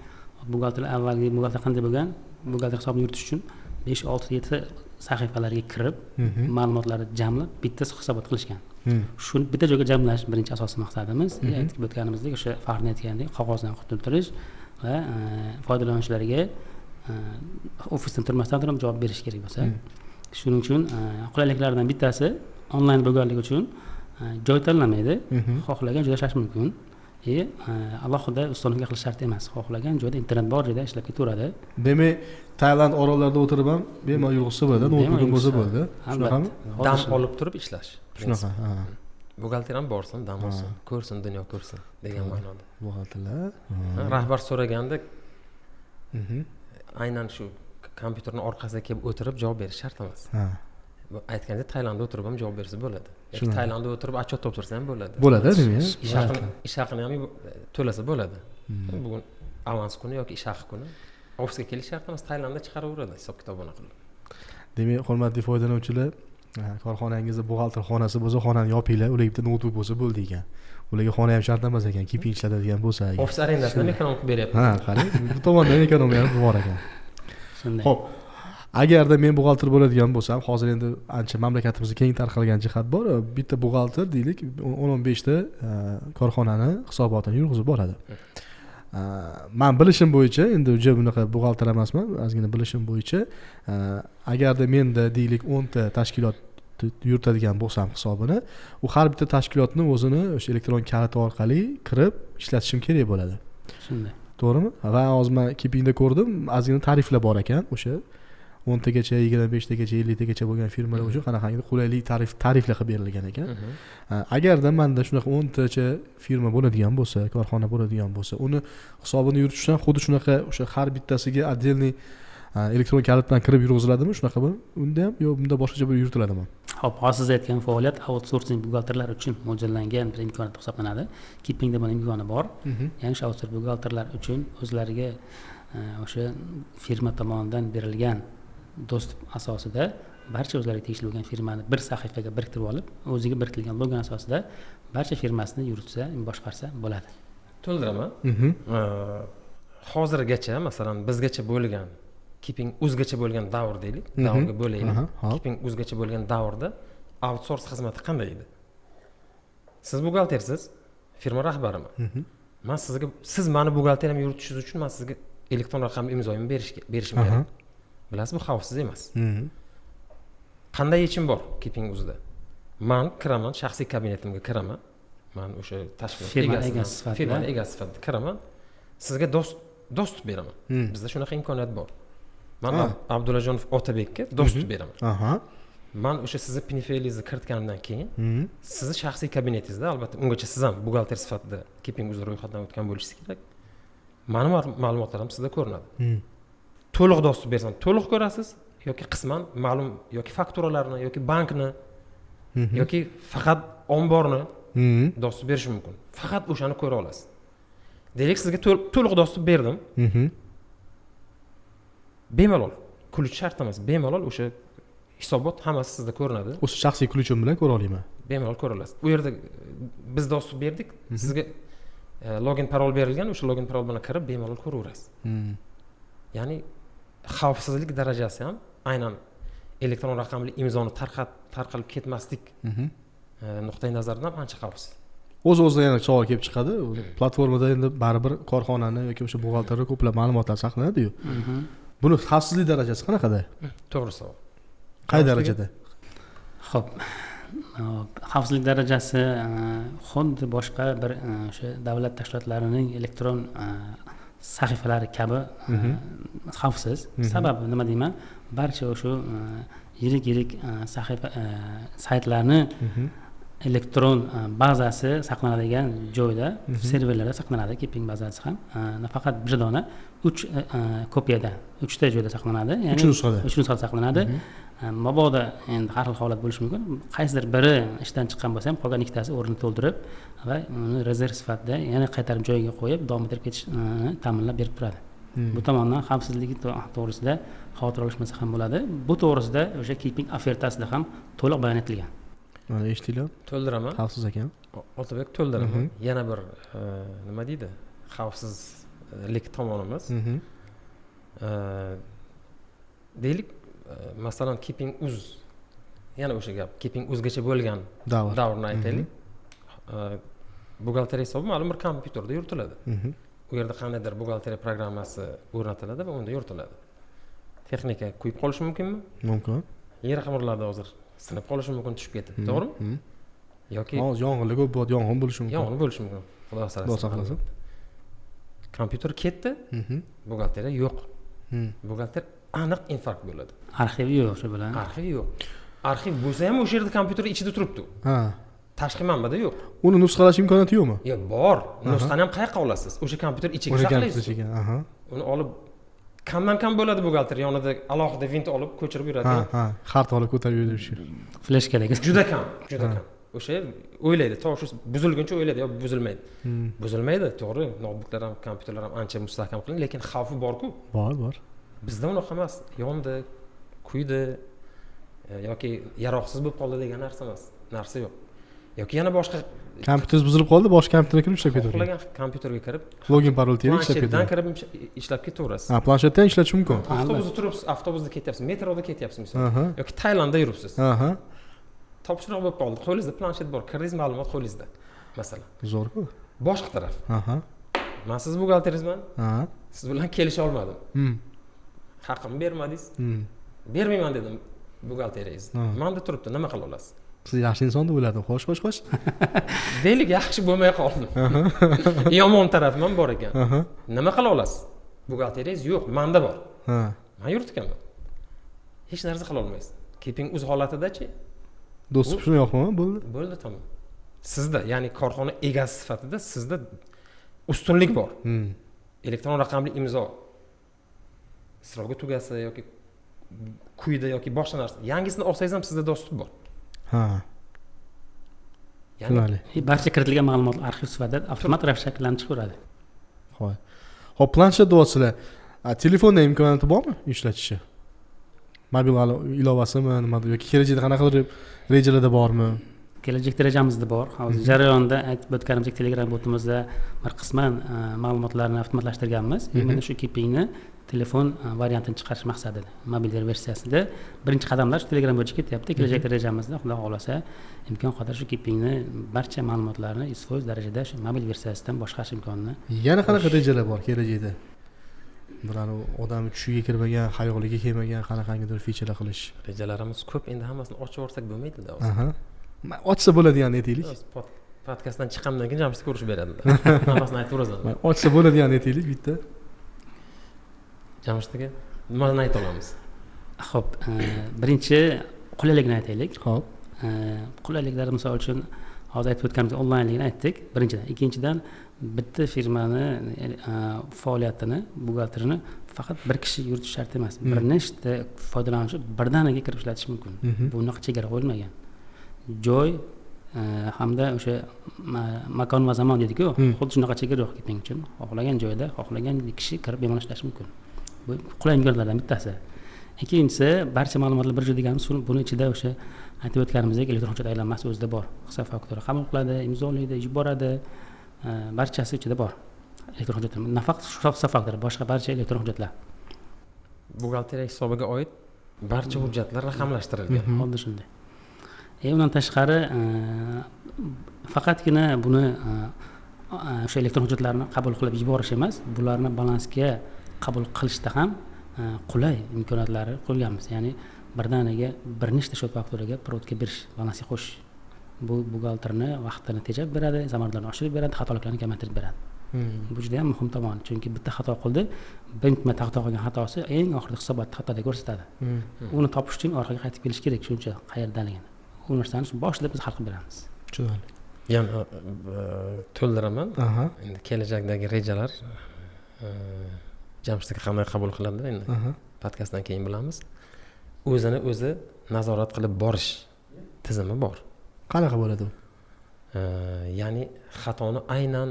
[SPEAKER 3] buxgalter avvalgi buxgalter qanday bo'lgan? Buxgalter hisobini yuritish uchun 5, 6, 7 sahifalarga kirib, ma'lumotlarni jamlab bitta hisobot qilishgan. Shuni bitta joyga jamlash birinchi asosiy maqsadimiz. Aytib o'tganimizdek, o'sha Farni aytgandek, qog'ozdan qutultirish va foydalanuvchilarga ofisdan turmasdan turib javob berish kerak bo'lsa. Shuning uchun qulayliklardan bittasi onlayn bo'lganligi uchun joy tanlamaydi, xohlagan joyda ishlash mumkin. Alohida ustonovka qilish shart emas. Xohlagan joyda internet bor joyda ishlab ketaveradi.
[SPEAKER 2] Demak, Tailand orollarida o'tirib ham bemalol yurg'izsa bo'ladi, noutbukim bo'lsa bo'ladi. Shunaqami?
[SPEAKER 1] Dam olib turib ishlash.
[SPEAKER 2] Shunaqa, ha.
[SPEAKER 1] Buxgalter ham borsin, dam olsin, ko'rsin, dunyo ko'rsin degan ma'noda.
[SPEAKER 2] Buxgalterlar.
[SPEAKER 1] Rahbar so'raganda aynan shu kompyuterning orqasida kelib o'tirib javob berish shart emas.
[SPEAKER 2] Ha.
[SPEAKER 1] Aytganda Tailandda o'tirib ham javob bersa bo'ladi. Yoki Tailandda o'tirib отчет topshirsa ham bo'ladi.
[SPEAKER 2] Bo'ladi, demak.
[SPEAKER 1] Ish haqini ham to'lasa bo'ladi. Bugun avans kuni yoki ish haqi kuni ofisga kelish shart emas, Tailandda chiqaraveradi hisob-kitobini qilib.
[SPEAKER 2] Demak, hurmatli foydalanuvchilar, korxonangizda buxgalter xonasi bo'lsa, xonani yopinglar, ularga bitta noutbuk bo'lsa bo'ldi ekan. Ularga xona ham shart emas ekan, Keeping ishlatadigan bo'lsa agar.
[SPEAKER 1] Ofis arendasini ham ekonom qilib beryapti.
[SPEAKER 2] Ha, qarang, bu tomondan ekonomiya ham bor ekan.
[SPEAKER 3] Shunday.
[SPEAKER 2] Xo'p, agarda men buxgalter bo'ladigan bo'lsam, hozir endi ancha mamlakatimizda keng tarqalgan jihat bor. Bitta buxgalter deylik, 10-15 ta korxonani hisobotini yurg'izib boradi. Men bilishim bo'yicha, endi juda bunaqa buxgalter emasman, ozgina bilishim bo'yicha, agarda menda deylik 10 ta tashkilot yuritadigan bo'lsam hisobini, u har bitta tashkilotni o'zini o'sha elektron kaliti orqali kirib ishlatishim kerak bo'ladi.
[SPEAKER 3] Shunday.
[SPEAKER 2] To'g'rimi? Va hozir men Keepingda ko'rdim, ozgina tariflar bor ekan, o'sha 10 tagacha, 25 tagacha, 50 tagacha bo'lgan firmalar uchun qanaqangi qulaylik tariflar qilib berilgan ekan. Agarda menda shunaqa 10 tacha firma bo'ladigan bo'lsa, korxona bo'ladigan bo'lsa, uni hisobini yuritishdan xuddi shunaqa o'sha har bittasiga отдельный Elektron kalit bilan kirib yurg'iziladimi shunaqami unda ham yo bunda boshqacha bir yuritiladimi?
[SPEAKER 3] Ho'p, hozir siz aytgan faoliyat outsourcing buxgalterlar uchun mo'ljallangan bir imkoniyat hisoblanadi. Keepingda buni imkoni bor. Ya'ni o'sha outsourcing buxgalterlar uchun o'zlariga o'sha firma tomonidan berilgan доступ asosida barcha o'zlariga tegishli bo'lgan firmani bir sahifaga biriktirib olib, o'ziga biritilgan login asosida barcha firmasini yuritsa, boshqarsa bo'ladi.
[SPEAKER 1] To'ldiraman. Hozirgacha, masalan, bizgacha bo'lgan Keeping o'zgacha bo'lgan davr deylik, davrga bo'laylik. Keeping o'zgacha bo'lgan davrda outsource xizmati qanday edi? Siz buxgaltersiz, firma rahbariman. Man sizga, siz mani buxgalteriyamni yuritishingiz uchun man sizga elektron raqamli imzoyimni berishim kerak. Bilasiz, bu xavfsiz emas. Qanday yechim bor Keeping o'zida? Man kiraman, shaxsiy kabinetimga kiraman. Man o'sha tashkilot egasi sifatida, firmani egasi sifatida kiraman. Sizga доступ beraman. Bizda shunaqa imkoniyat bor. Man Abdullajonov Otabekka доступ beraman. Man o'sha sizni ПНИФЛ ingizni kiritganimdan keyin sizni shaxsiy kabinetingizda, albatta ungacha siz ham buxgalter sifatida Keeping uzra ro'yxatdan o'tgan bo'lishingiz kerak. Mani ma'lumotlarim sizda ko'rinadi. To'liq доступ bersam to'liq ko'rasiz yoki qisman ma'lum yoki fakturalarni yoki bankni yoki faqat omborni доступ berishim mumkin. Faqat o'shani ko'ra olasiz. Deylik, sizga to'liq доступ berdim. Bemalol, ключ shart emas, bemalol o'sha hisobot hammasi sizda ko'rinadi.
[SPEAKER 2] O'z shaxsiy ключ im bilan ko'ra olaman.
[SPEAKER 1] Bemalol ko'ra olasiz. U yerda biz доступ berdik, sizga login parol berilgan, o'sha login parol bilan kirib bemalol ko'raverasiz. Ya'ni xavfsizlik darajasi ham aynan elektron raqamli imzoni tarqalib ketmaslik nuqtai nazaridan ancha xavfsiz.
[SPEAKER 2] O'z o'zidan yana savol kelib chiqadi. Platformada endi baribir korxonani yoki o'sha buxgalterda ko'plab ma'lumotlar saqlanadi-yu. Buni xavfsizlik darajasi qanaqada?
[SPEAKER 1] To'g'ri savol.
[SPEAKER 2] Qay darajada?
[SPEAKER 3] Xo'p, xavfsizlik darajasi xuddi boshqa bir o'sha davlat tashkilotlarining elektron sahifalari kabi xavfsiz. Sababi nima deyman? Barcha o'sha yirik-yirik sahifa saytlarni elektron bazasi saqlanadigan joyda, serverlarda saqlanadi. Keeping bazasi ham nafaqat bir dona, 3 kopiyada, 3 ta joyda saqlanadi.
[SPEAKER 2] Ya'ni 3 nusxada.
[SPEAKER 3] 3 nusxada saqlanadi. Mabodo endi har xil holat bo'lishi mumkin. Qaysidir biri ishdan chiqqan bo'lsa ham, qolgan ikkitasi o'rnini to'ldirib va uni rezerv sifatida yana qaytarib joyiga qo'yib, davom ettirib ketishni ta'minlab berib turadi. Bu tomondan xavfsizligi to'g'risida xavotir olishmasa ham bo'ladi. Bu to'g'risida o'sha Keeping ofertasida ham to'liq bayon etilgan.
[SPEAKER 2] Mana eshitdinglar?
[SPEAKER 1] To'ldiraman.
[SPEAKER 2] Xavfsiz ekan.
[SPEAKER 1] Otabek, to'ldiraman. Yana bir nima deydi? Xavfsizlik tomonimiz. Deylik, masalan, Keeping uz, yana o'sha gap, Keeping uzgacha bo'lgan davrni aytaylik. Buxgalteriya hisobi ma'lum bir kompyuterda yuritiladi. U yerda qandaydir buxgalteriya programmasi o'rnatiladi va unda yuritiladi. Texnika kuyib qolishi mumkinmi?
[SPEAKER 2] Mumkin.
[SPEAKER 1] Yer qimirladi hozir, sinib qolishi mumkin, tushib ketib, to'g'rimi? Yoki
[SPEAKER 2] hozir yong'inlar ko'p bo'ladi, yong'in bo'lishi mumkin.
[SPEAKER 1] Yong'in bo'lishi mumkin. Xudo saqlasin.
[SPEAKER 2] Xudo saqlasin.
[SPEAKER 1] Kompyuter ketdi, buxgalteriya yo'q. Buxgalter aniq infarkt bo'ladi.
[SPEAKER 3] Arxiv yo'q shu bilan.
[SPEAKER 1] Arxiv yo'q. Arxiv bo'lsa ham o'sha yerda kompyuter ichida turibdi. Tashqi manbada yo'q.
[SPEAKER 2] Uni nusxalash imkoniyati yo'qmi?
[SPEAKER 1] Yo'q, bor. Nusxani ham qayerqa olasiz? O'sha kompyuter ichiga saqlaysiz. Uni olib kamdan kam bo'ladi buxgalter yonida alohida vint olib ko'chirib yuradigan.
[SPEAKER 2] Xarta olib ko'tarib yurishi.
[SPEAKER 3] Fleshkadagi.
[SPEAKER 1] Juda kam, juda kam. O'sha o'ylaydi, to shu buzilguncha o'ylaydi, yo buzilmaydi. Buzilmaydi, to'g'ri, noutbuklar ham, kompyuterlar ham ancha mustahkam qilingan, lekin xavfi bor-ku.
[SPEAKER 2] Bor, bor.
[SPEAKER 1] Bizda unaqa emas. Yondi, kuydi yoki yaroqsiz bo'lib qoldi degan narsa emas. Narsa yo'q. Yoki yana boshqa
[SPEAKER 2] kompyuter buzilib qoldi, boshqa kompyuterga kirib ishlab ketaveradi.
[SPEAKER 1] Xohlagan kompyuterga kirib,
[SPEAKER 2] login parol terib ishlab ketadi.
[SPEAKER 1] Planshetdan kirib ishlab ketaverasiz.
[SPEAKER 2] Planshetdan ishlatish mumkin.
[SPEAKER 1] Avtobusda turibsiz, avtobusda ketyapsiz, metroda ketyapsiz misol. Yoki Tailandda yuribsiz. Topshiriq bo'lib qoldi. Qo'lingizda planshet bor, kirdingiz, ma'lumot qo'lingizda. Masalan.
[SPEAKER 2] Zo'r-ku.
[SPEAKER 1] Boshqa taraf. Man siz buxgalteringizman. Siz bilan kelisha olmadim. Haqimni bermadingiz. Bermayman dedim buxgalteriyangizni. Menda turibdi, nima qila olasiz?
[SPEAKER 2] Siz yaxshi inson deb o'yladim. Xo'sh, xo'sh, xo'sh.
[SPEAKER 1] Deylik, yaxshi bo'lmay qoldim. Yomon tarafim ham bor ekan. Nima qila olasiz? Buxgalteriyangiz yo'q, menda bor. Men yuritganman. Hech narsa qila olmaysiz. Keeping o'z holatida-chi?
[SPEAKER 2] Do'stlik shuni yo'qmi? Bo'ldi.
[SPEAKER 1] Bo'ldi, tamom. Sizda, ya'ni korxona egasi sifatida sizda ustunlik bor. Elektron raqamli imzo Срок i tugasa yoki kuydi yoki boshqa narsa, yangisini olsangiz ham sizda доступ bor. Ya'ni
[SPEAKER 2] Tushunarli.
[SPEAKER 3] Barcha kiritilgan ma'lumotlar arxiv sifatida avtomat ravishda shakllanib chiqaveradi.
[SPEAKER 2] Ho'p, planshet deyapsizlar. Telefonda imkoniyati bormi ishlatishni? Mobil ilovasimi, nimadir yoki kelajakda qanaqadir rejalarda bormi?
[SPEAKER 3] Kelajakda rejamizda bor. Hozir jarayonda, aytib o'tganimizdek, Telegram botimizda bir qisman ma'lumotlarni avtomatlashtirganmiz. Endi shu Keepingni telefon variantini chiqarish maqsadida, mobil versiyasida birinchi qadamlar shu Telegram bo'yicha ketyapti. Kelajakda rejamizda, Xudo xohlasa, imkon qadar shu Keepingni barcha ma'lumotlarni 100% darajada shu mobil versiyasidan boshqarish imkonini.
[SPEAKER 2] Yana qanaqa rejalar bor kelajakda? Bir anavi odamni tushiga kirmagan, xayoliga kelmagan qanaqangidir фича lar qilish.
[SPEAKER 1] Rejalarimiz ko'p, endi hammasini ochib yuborsak bo'lmaydida hozir.
[SPEAKER 2] Ochsa bo'ladigan aytaylik.
[SPEAKER 1] Hozir podkastdan chiqqandan keyin Jamshid ko'rishib beradilar, hammasini aytib yuborasan.
[SPEAKER 2] Ochsa bo'ladigan aytaylik bitta.
[SPEAKER 1] Jamshid aka, nimani ayta olamiz?
[SPEAKER 3] Ho'p, birinchi qulayligini aytaylik.
[SPEAKER 2] Ho'p.
[SPEAKER 3] Qulayliklar, misol uchun, hozir aytib o'tganimizdek, onlaynligini aytdik birinchidan. Ikkinchidan, bitta firmani faoliyatini, buxgalterini faqat bir kishi yuritishi shart emas. Bir nechta foydalanuvchi birdaniga kirib ishlatishi mumkin. Bunaqa chegara qo'yilmagan. Joy hamda o'sha makon va zamon deydiku, xuddi shunaqa chegara yo'q Keeping uchun. Xohlagan joyda xohlagan kishi kirib bemalol ishlashi mumkin. Bu qulay imkoniyatlardan bittasi. Ikkinchisi, barcha ma'lumotlar bir joyda deganimiz, buni ichida o'sha aytib o'tganimizdek, elektron hujjat aylanmasi o'zida bor. Hisob faktura qabul qiladi, imzolaydi, yuboradi, barchasi ichida bor. Elektron hujjatlar, nafaqat hisob faktura, boshqa barcha elektron hujjatlar.
[SPEAKER 1] Buxgalteriya hisobiga oid barcha hujjatlar raqamlashtirilgan.
[SPEAKER 3] Xuddi shunday. Undan tashqari, faqatgina buni o'sha elektron hujjatlarni qabul qilib yuborish emas, bularni balansga qabul qilishda ham qulay imkoniyatlari qo'yganmiz. Ya'ni birdaniga bir nechta счёт fakturaga проводка berish, balansga qo'shish. Bu buxgalterni vaqtini tejab beradi, samaradorligini oshirib beradi, xatoliklarni kamaytirib beradi. Bu juda ham muhim tomon, chunki bitta xato qildi, birinchi marta xato qilgan xatosi eng oxirida hisobotda xatoda ko'rsatadi. Uni topish uchun orqaga qaytib kelish kerak, shuncha qayerdaligini. U narsani shu boshida biz hal qilib beramiz.
[SPEAKER 2] Tushunarli.
[SPEAKER 1] Yana to'ldiraman. Endi kelajakdagi rejalar, Jamshid aka qanday qabul qiladi endi podkastdan keyin bilamiz. O'zini o'zi nazorat qilib borish tizimi bor.
[SPEAKER 2] Qanaqa bo'ladi u?
[SPEAKER 1] Ya'ni xatoni aynan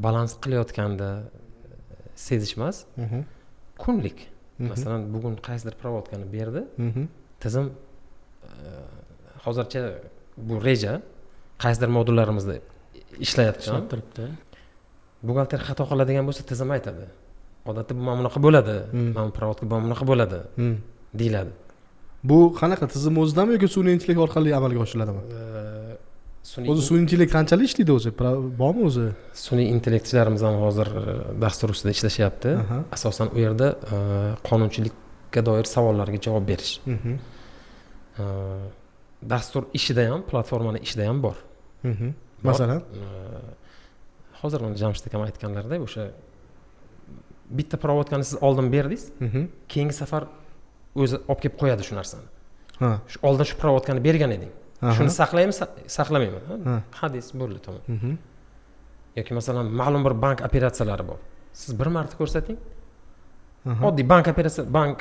[SPEAKER 1] balans qilayotganda sezish emas, kunlik. Masalan, bugun qaysidir проводка ni berdi, tizim hozircha bu reja qaysidir modullarimizda ishlayotgan.
[SPEAKER 3] Ishlab turibdi.
[SPEAKER 1] Buxgalter xato qiladigan bo'lsa, tizim aytadi. Odatda bu mana bunaqa bo'ladi, mana bu проводка mana bunaqa bo'ladi deyiladi.
[SPEAKER 2] Bu qanaqa, tizim o'zidami yoki sun'iy intellekt orqali amalga oshiriladimi?
[SPEAKER 1] Sun'iy
[SPEAKER 2] O'zi sun'iy intellekt qanchalik ishlaydi o'zi? Bormi o'zi?
[SPEAKER 1] Sun'iy intellektchilarimiz ham hozir dastur ustida ishlashyapti. Asosan u yerda qonunchilikka doir savollarga javob berish. Dastur ishida ham, platformani ishida ham bor. Bor.
[SPEAKER 2] Masalan?
[SPEAKER 1] Hozir mana Jamshid akam aytganlaridek, o'sha bitta проводка ni siz oldin berdingiz, keyingi safar o'zi olib kelib qo'yadi shu narsani. Shu oldin shu проводка ni bergan eding. Shuni saqlaymi, saqlamaymi? Ha? Ha deysiz, bo'ldi, tamom. Yoki masalan, ma'lum bir bank operatsiyalari bor. Siz bir marta ko'rsating. Oddiy bank operatsiya, bank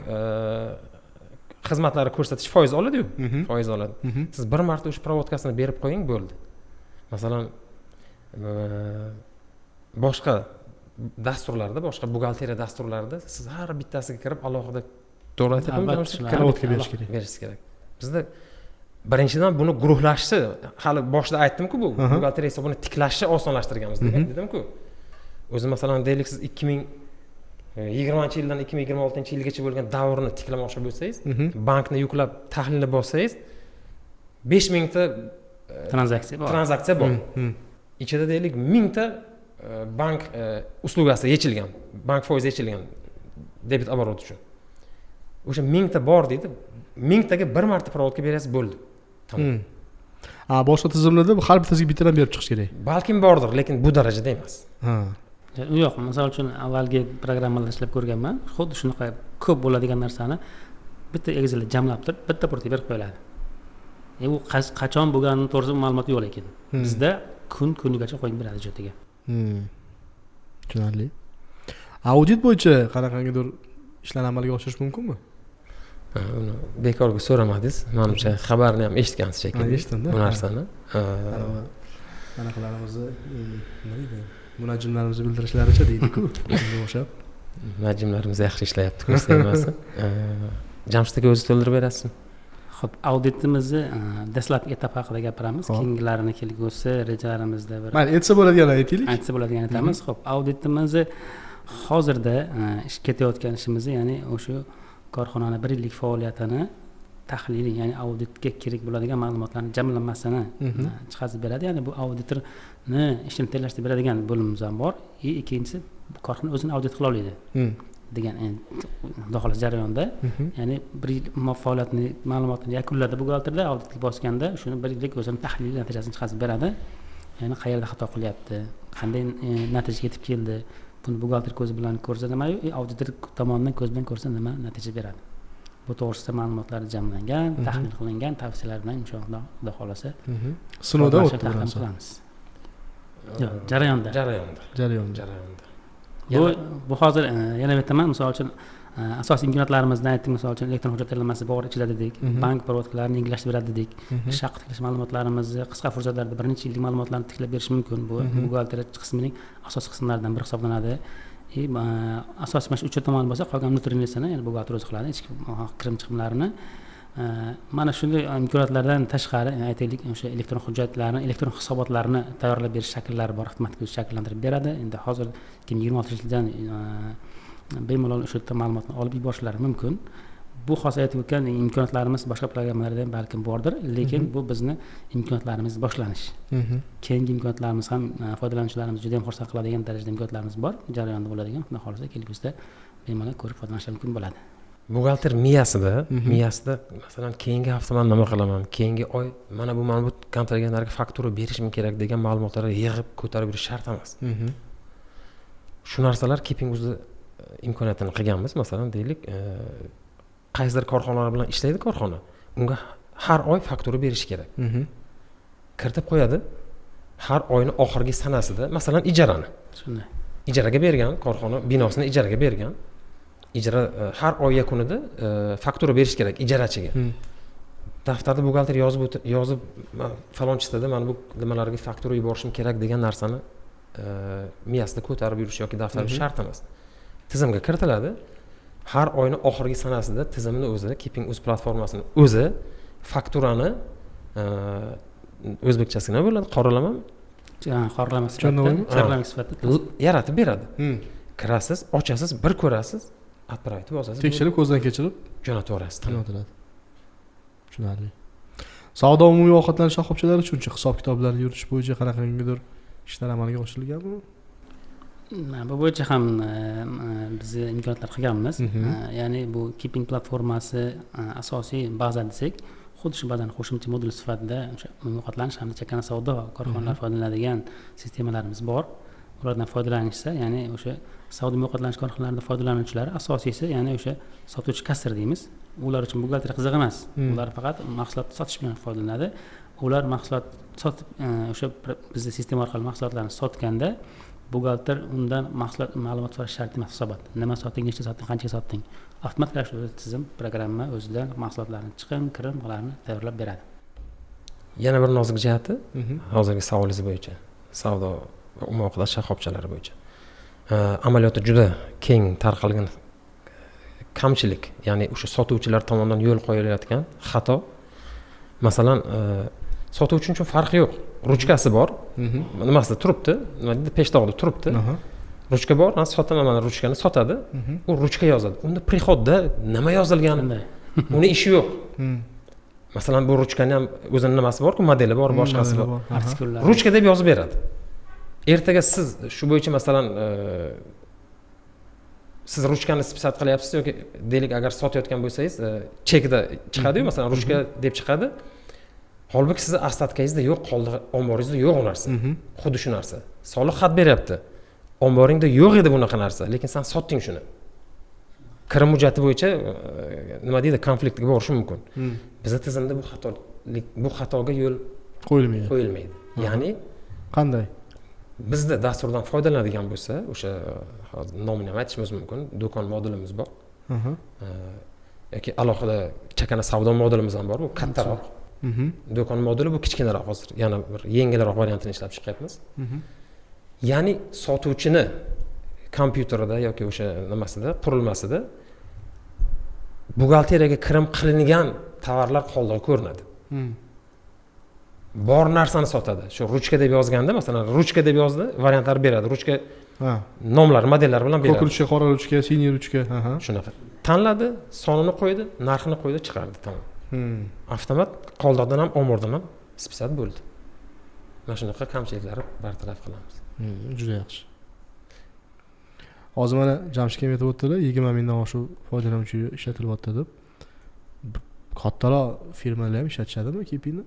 [SPEAKER 1] xizmatlari ko'rsatish foiz oladi-yu, foiz oladi. Siz bir marta o'sha проводка sini berib qo'ying, bo'ldi. Masalan, boshqa dasturlarda, boshqa buxgalteriya dasturlarida siz har bittasiga kirib alohida, to'g'ri aytyapmanmi?
[SPEAKER 3] Albatta,
[SPEAKER 1] Jamshid?
[SPEAKER 3] shular.
[SPEAKER 1] Kirib
[SPEAKER 2] Проводка berish kerak.
[SPEAKER 1] berish kerak. Bizda birinchidan buni guruhlashni, hali boshida aytdim-ku, bu buxgalteriya hisobini tiklashni osonlashtirganmiz dedim-ku. O'zi masalan, deylik, siz 2020-yildan 2026-yilgacha bo'lgan davrni tiklamoqchi bo'lsangiz, bankni yuklab tahlilni bossangiz, 5000 ta
[SPEAKER 3] Tranzaksiya bor.
[SPEAKER 1] tranzaksiya bor. Ichida deylik 1000 ta bank услуга si yechilgan, bank foizi yechilgan debit оборот uchun. O'sha 1000 ta bor deydi, 1000 taga bir marta проводка berasiz, bo'ldi. Tamom.
[SPEAKER 2] A boshqa tizimlarda har bittasiga bittadan berib chiqish kerak.
[SPEAKER 1] Balkim bordir, lekin bu darajada emas.
[SPEAKER 3] Yo'q, misol uchun, avvalgi programmalarda ishlab ko'rganman. Xuddi shunaqa ko'p bo'ladigan narsani bitta Excelda jamlab turib, bitta portga berib qo'yiladi. U qachon bo'lganini to'g'risida ma'lumot yo'q lekin. Bizda kun kunigacha qo'yib beradi hujjatiga.
[SPEAKER 2] Tushunarli. Audit bo'yicha qanaqangidir ishlarni amalga oshirish mumkinmi?
[SPEAKER 1] Uni bekorga so'ramadingiz. Manimcha, xabarni ham eshitgansiz shekilli.
[SPEAKER 2] Eshitdim-da.
[SPEAKER 1] Bu narsani.
[SPEAKER 2] Anaqalarimizni, nima deydi, munajjimlarimizni bildirishlaricha deydi-ku. Shunga o'xshab.
[SPEAKER 1] Munajjimlarimiz yaxshi ishlayapti, ko'z tegmasin. Jamshid aka, o'zi to'ldirib berasizmi?
[SPEAKER 3] Ho'p, auditimizni dastlabki etap haqida gapiramiz.
[SPEAKER 2] Ho'p.
[SPEAKER 3] Keyingilarini kelgusi rejalarimizda bir
[SPEAKER 2] Mayli, aytsa bo'ladiganlar aytaylik.
[SPEAKER 3] Aytsa bo'ladigan aytamiz. Ho'p, auditimizni hozirda ish ketayotgan ishimizni, ya'ni o'sha korxonani bir yillik faoliyatini tahlili, ya'ni auditga kerak bo'ladigan ma'lumotlarni jamlanmasini chiqarib beradi. Ya'ni bu auditorni ishini tezlashtirib beradigan bo'limimiz ham bor. И ikkinchisi, korxona o'zini audit qila oladi degan, xudo xohlasa, jarayonda. Ya'ni bir yil faoliyatini ma'lumotini yakunladi buxgalterda, auditga bosganda shuni bir yillik o'zini tahliliy natijasini chiqarib beradi. Ya'ni qayerda xato qilyapti, qanday natijaga yetib keldi, buni buxgalter ko'zi bilan ko'rsa nima, auditor tomonidan ko'z bilan ko'rsa nima natija beradi. Bu to'g'risida ma'lumotlar jamlangan, tahlil qilingan, tavsiyalar bilan inshaalloh, xudo xohlasa,
[SPEAKER 2] Sinovdan o'tdi bu
[SPEAKER 3] taqdim
[SPEAKER 2] narsa.
[SPEAKER 3] qilamiz. Yo'q, jarayonda.
[SPEAKER 1] Jarayonda.
[SPEAKER 2] Jarayonda.
[SPEAKER 1] Jarayonda.
[SPEAKER 3] Bu hozir yana aytaman, misol uchun, asosiy imkoniyatlarimizdan aytdik, misol uchun, elektron hujjat terlanmasi bor ichida dedik, bank проводка larini yengillashtirib beradi dedik, ish haqi tiklash ma'lumotlarimizni qisqa fursatlarda bir necha yillik ma'lumotlarni tiklab berish mumkin. Bu buxgalteriya qismining asosiy qismlaridan biri hisoblanadi. И asosiy mana shu uchta tomon bo'lsa, qolgan внутренний sini, ya'ni buxgalter o'zi qiladi, ichki kirim chiqimlarini. Mana shunday imkoniyatlardan tashqari, aytaylik, o'sha elektron hujjatlarni, elektron hisobotlarni tayyorlab berish shakllari bor, avtomatik o'zi shakllantirib beradi. Endi hozir 2026 yildan bemalol o'sha yerda ma'lumotni olib yuborishlari mumkin. Bu hozir aytib o'tgan imkoniyatlarimiz boshqa programmalarda ham balkim bordir, lekin bu bizni imkoniyatlarimiz boshlanishi. Keyingi imkoniyatlarimiz ham foydalanuvchilarimiz juda ham xursand qiladigan darajada imkoniyatlarimiz bor, jarayonda bo'ladigan, xudo xohlasa, kelgusida bemalol ko'rib foydalanishlar mumkin bo'ladi.
[SPEAKER 1] Buxgalter miyasida masalan, keyingi hafta man nima qilaman, keyingi oy mana bu kontragentlarga faktura berishim kerak degan ma'lumotlarni yig'ib ko'tarib yurish shart emas. Shu narsalar Keeping o'zi imkoniyatini qilganmiz. Masalan, deylik, qaysidir korxonalar bilan ishlaydi korxona, unga har oy faktura berishi kerak. Kiritib qo'yadi har oyni oxirgi sanasida, masalan, ijarani.
[SPEAKER 3] Shunday.
[SPEAKER 1] Ijaraga bergan korxona binosini ijaraga bergan, ijara har oy yakunida faktura berish kerak ijarachiga. Daftarda buxgalter yozib falon число da mana bu nimalarga faktura yuborishim kerak degan narsani miyasida ko'tarib yurish yoki daftar shart emas. Tizimga kiritiladi, har oyni oxirgi sanasida tizimni o'zi, Keeping uz platformasini o'zi fakturani, o'zbekchasi nima bo'ladi, qoralamami?
[SPEAKER 3] Qoralama sifatida,
[SPEAKER 2] Черновой mi?
[SPEAKER 3] Черновик sifatida
[SPEAKER 1] Yaratib beradi. Kirasiz, ochasiz, bir ko'rasiz, отправить bosasiz.
[SPEAKER 2] Tekshirib, ko'zdan kechirib
[SPEAKER 1] jo'nataverasiz, tamom.
[SPEAKER 2] Jo'natiladi. Tushunarli. Savdo, umumiy ovqatlanish shoxobchalari uchunchi, hisob kitoblarni yuritish bo'yicha qanaqangidir ishlar amalga oshirilganmi?
[SPEAKER 3] Bu bo'yicha ham biz imkoniyatlar qilganmiz. Ya'ni bu Keeping platformasi asosiy baza desak, xuddi shu bazani qo'shimcha modul sifatida o'sha umumiy ovqatlanish hamda chakana savdo korxonalari foydalanadigan sistemalarimiz bor. Ulardan foydalanishsa, ya'ni o'sha savdo, umumiy ovqatlanish korxonalarida foydalanuvchilar, asosiysi, ya'ni o'sha sotuvchi, kassir deymiz, ular uchun buxgalteriya qiziq emas. Ular faqat mahsulot sotish bilan foydalanadi. Ular mahsulot sotib, o'sha bizni sistema orqali mahsulotlarni sotganda buxgalter undan mahsulot ma'lumot so'rash shart emas, hisobot nima sotding, nechta sotding, qanchaga sotding. Avtomatik ravishda o'zi tizim, programma o'zidan mahsulotlarni chiqim, kirim, ularni tayyorlab beradi.
[SPEAKER 1] Yana bir nozik jihati, hozirgi savolingiz bo'yicha, savdo va umumiy ovqatlanish shoxobchalari bo'yicha amaliyotda juda keng tarqalgan kamchilik, ya'ni o'sha sotuvchilar tomonidan yo'l qo'yilayotgan xato. Masalan, sotuvchi uchun farqi yo'q, ruchkasi bor, nimasida turibdi, nima deydi, peshtoqda turibdi, ruchka bor, man sotaman, mana ruchkani sotadi. U ruchka yozadi, unda приход da nima yozilgani
[SPEAKER 3] Shunday.
[SPEAKER 1] uni ishi yo'q. Masalan, bu ruchkani ham o'zini nimasi borku, modeli bor, boshqasi
[SPEAKER 2] Modeli
[SPEAKER 1] bor.
[SPEAKER 2] bor.
[SPEAKER 3] Artikullar.
[SPEAKER 1] Ruchka deb yozib beradi. Ertaga siz shu bo'yicha, masalan, siz ruchkani списать qilyapsiz yoki, deylik, agar sotayotgan bo'lsangiz, chekida chiqadiyu, masalan, ruchka deb chiqadi, holbuki sizni остатка ngizda yo'q, qoldig'i omboringizda yo'q u narsa. Xuddi shu narsa, soliq xat beryapti, omboringda yo'q edi bunaqa narsa, lekin san sotding shuni. Kirim hujjati bo'yicha nima deydi, konfliktga borishi mumkin. Bizni tizimda bu xatolik, bu xatoga yo'l
[SPEAKER 2] qo'yilmaydi.
[SPEAKER 1] qo'yilmaydi, ya'ni
[SPEAKER 2] Qanday?
[SPEAKER 1] Bizda dasturdan foydalanadigan bo'lsa, o'sha hozir nomini ham aytishimiz mumkin, do'kon modulimiz bor. Yoki alohida chakana savdo modulimiz ham bor, bu kattaroq. Do'kon moduli bu kichkinaroq, hozir yana bir yengilroq variantini ishlab chiqyapmiz. Ya'ni sotuvchini kompyuterida yoki o'sha nimasida, qurilmasida buxgalteriyaga kirim qilingan tovarlar qoldig'i ko'rinadi. Bor narsani sotadi. Shu ruchka deb yozganda, masalan, ruchka deb yozdi, variantlar beradi. Ruchka nomlar, modellar bilan beradi.
[SPEAKER 2] Ko'k ruchka, qora ruchka, синий ruchka.
[SPEAKER 1] Shunaqa. Tanladi, sonini qo'ydi, narxini qo'ydi, chiqardi, tamom. Avtomat qoldiqdan ham, ombordan ham списать bo'ldi. Mana shunaqa kamchiliklarni bartaraf qilamiz.
[SPEAKER 2] Juda yaxshi. Hozir mana Jamshid aka aytib o'tdilar, 20 mingdan oshiq foydalanuvchi ishlatilyapti deb. Kattaroq firmalar ham ishlatishadimi Keepingni?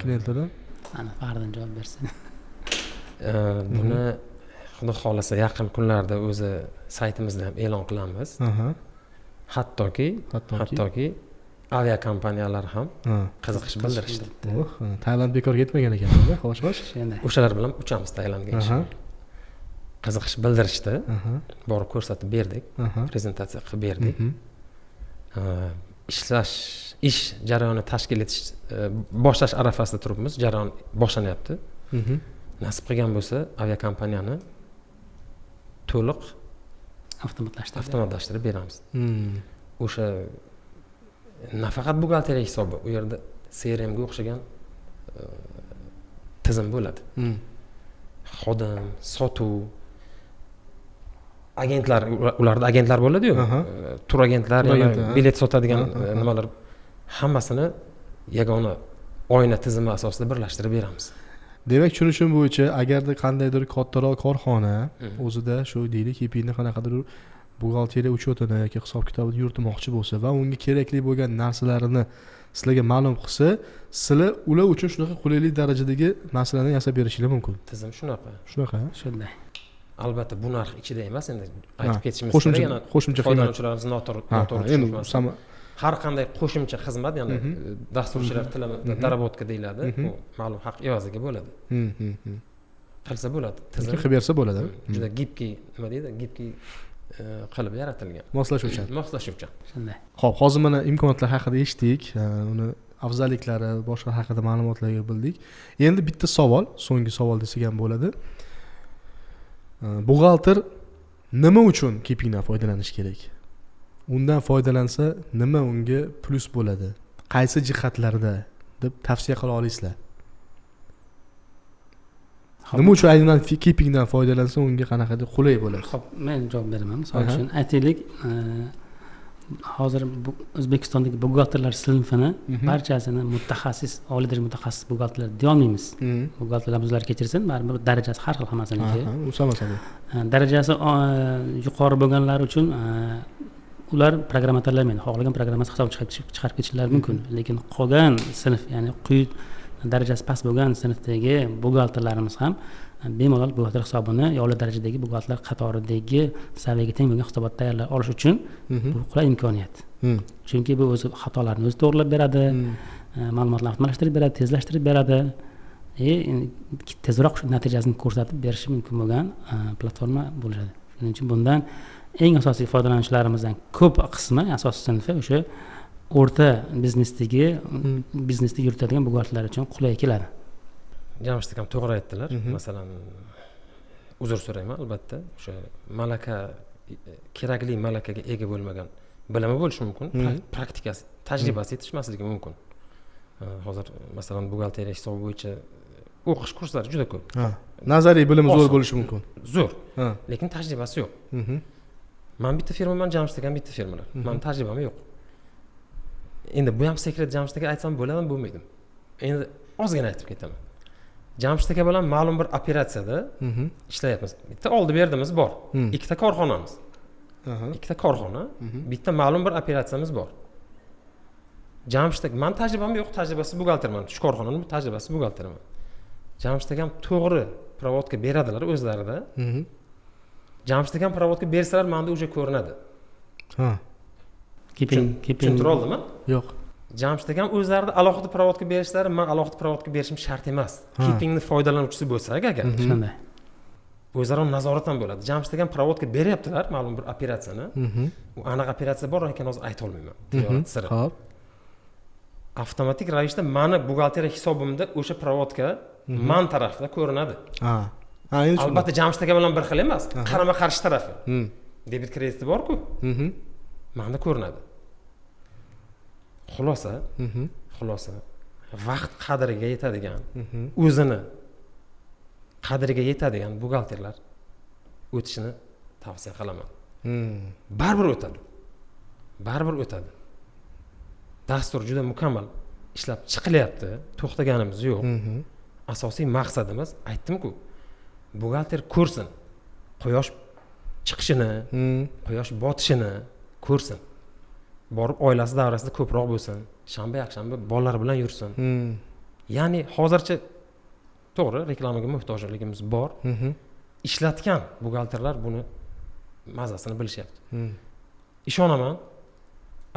[SPEAKER 2] Klientlardan?
[SPEAKER 3] Ana Fardin javob bersin.
[SPEAKER 1] Buni xudo xohlasa yaqin kunlarda o'zi saytimizda ham e'lon qilamiz. Hattoki aviakompaniyalar ham qiziqish bildirishdi.
[SPEAKER 2] Tailand bekor ketmagan ekan, xo'sh, xo'sh.
[SPEAKER 1] O'shalar bilan uchamiz Tailandga. Qiziqish bildirishdi. Borib ko'rsatib berdik, prezentatsiya qilib berdik. Ish jarayoni tashkil etish boshlash arafasida turibmiz, jarayon boshlanyapti. Nasib qilgan bo'lsa aviakompaniyani to'liq avtomatlashtirib beramiz. O'sha nafaqat buxgalteriya hisobi, u yerda CRM ga o'xshagan tizim bo'ladi. Xodim, sotuv, agentlar, ularda agentlar bo'ladi-yu, tur agentlar, bilet sotadigan nimalar, hammasini yagona oyna tizimi asosida birlashtirib beramiz.
[SPEAKER 2] Demak, tushunishim bo'yicha, agarda qandaydir kattaroq korxona o'zida shu deylik Keepingni qanaqadir buxgalteriya uchetini yoki hisob-kitobini yuritmoqchi bo'lsa va unga kerakli bo'lgan narsalarini sizlarga ma'lum qilsa, sizlar ular uchun shunaqa qulaylik darajadagi narsalarni yasab berishingiz mumkin.
[SPEAKER 1] Tizim shunaqa.
[SPEAKER 2] Shunaqa.
[SPEAKER 3] Shunday.
[SPEAKER 1] Albatta bu narx ichida emas, endi aytib ketishimiz kerak, yana
[SPEAKER 2] qo'shimcha
[SPEAKER 1] foydalanuvchilarimiz noto'g'ri tushunmasin. Har qanday qo'shimcha xizmat, ya'ni dasturchilar tilida darabotka deyiladi, bu ma'lum haq evaziga bo'ladi. Qilsa bo'ladi. Tizim
[SPEAKER 2] qilib bersa bo'ladi.
[SPEAKER 1] Juda gibkiy, nima deydi? Gibkiy qilib yaratilgan.
[SPEAKER 2] Moslashuvchan.
[SPEAKER 1] Moslashuvchan.
[SPEAKER 3] Shunday.
[SPEAKER 2] Xo'p, hozir mana imkoniyatlar haqida eshitdik, uni afzalliklari, boshqa haqida ma'lumotlarga bildik. Endi bitta savol, so'nggi savol desak ham bo'ladi. Buxgalter nima uchun Keepingdan foydalanish kerak? Undan foydalansa nima unga plyus bo'ladi? Qaysi jihatlarda deb tavsiya qila olasizlar? Nima uchun aynan Keepingdan foydalansa unga qanaqadir qulay bo'ladi?
[SPEAKER 3] Xo'p, men javob beraman. Misol uchun aytaylik, hozir O'zbekistondagi buxgalterlar sinfini barchasini mutaxassis, oliy darajali mutaxassis buxgalterlar deya olmaymiz. Buxgalterlarimiz ular kechirsin, baribir darajasi har xil hammasiniki.
[SPEAKER 2] U sama.
[SPEAKER 3] Darajasi yuqori bo'lganlar uchun ular programma tanlamaydi, xohlagan programmasi hisob chiqarib ketishlari mumkin. Lekin qolgan sinf, ya'ni quyi darajasi past bo'lgan sinfdagi buxgalterlarimiz ham bemalol buxgalter hisobini oliy darajadagi buxgalterlar qatoridagi saviyaga teng bo'lgan hisobot tayyorlay olish uchun bu qulay imkoniyat. Chunki bu o'zi xatolarni o'zi to'g'rilab beradi, ma'lumotlarni avtomatlashtirib beradi, tezlashtirib beradi, tezroq shu natijasini ko'rsatib berishi mumkin bo'lgan platforma bo'ladi. Shuning uchun bundan eng asosiy foydalanuvchilarimizdan ko'p qismi, asosiy sinfi o'sha o'rta biznesdagi biznesni yuritadigan buxgalterlar uchun qulay keladi.
[SPEAKER 1] Jamshid akam to'g'ri aytdilar. Masalan, uzr so'rayman albatta, o'sha malaka, kerakli malakaga ega bo'lmagan bilimi bo'lishi mumkin, praktikasi, tajribasi yetishmasligi mumkin. Hozir masalan buxgalteriya hisobi bo'yicha o'qish kurslari juda ko'p.
[SPEAKER 2] Nazariy bilimi zo'r bo'lishi mumkin.
[SPEAKER 1] Zo'r. Lekin tajribasi yo'q. Men bitta firmaman, Jamshid akam bitta firmalar. Meni tajribam yo'q. Endi bu ham sekret, Jamshid aka aytsam bo'ladimi, bo'lmaydimi? Endi ozgina aytib ketaman. Jamshid aka bilan ma'lum bir operatsiyada ishlayapmiz. Bitta oldi berdimiz bor. Ikkita korxonamiz. Ikkita korxona, bitta ma'lum bir operatsiyamiz bor. Jamshid aka, men tajribam yo'q, tajribasiz buxgalterman. Shu korxonaning tajribasiz buxgalterman. Jamshid akam to'g'ri provodka beradilar o'zlarida. Jamshid akam provodka bersalar, menda уже ko'rinadi.
[SPEAKER 3] Keeping
[SPEAKER 1] Tushuntira oldimmi?
[SPEAKER 2] Yo'q.
[SPEAKER 1] Jamshid akam o'zlarida alohida provodka berishlari, men alohida provodka berishim shart emas. Keepingni foydalanuvchisi bo'lsak agar.
[SPEAKER 3] Shunday.
[SPEAKER 1] O'zaro nazorat ham bo'ladi. Jamshid akam проводка beryaptilar ma'lum bir operatsiyani. U aniq operatsiya bor ekan, hozir aytolmayman, tijorat siri. Avtomatik ravishda mani buxgalteriya hisobimda o'sha проводка man tarafda ko'rinadi.
[SPEAKER 2] Ha ha, endi tushundim.
[SPEAKER 1] Albatta, Jamshid aka bilan bir xil emas, qarama qarshi tarafi. Debet krediti borku, manda ko'rinadi. Xulosa, xulosa, vaqt qadriga yetadigan, o'zini qadriga yetadigan buxgalterlar o'tishini tavsiya qilaman. Baribir o'tadi, baribir o'tadi. Dastur juda mukammal ishlab chiqilyapti, to'xtaganimiz yo'q. Asosiy maqsadimiz, aytdimku, buxgalter ko'rsin quyosh chiqishini, quyosh botishini ko'rsin, borib oilasi davrasida ko'proq bo'lsin, shanba, yakshanba bolalar bilan yursin. Ya'ni hozircha to'g'ri, reklamaga muhtojligimiz bor. Ishlatgan buxgalterlar buni mazasini bilishyapti. Ishonaman,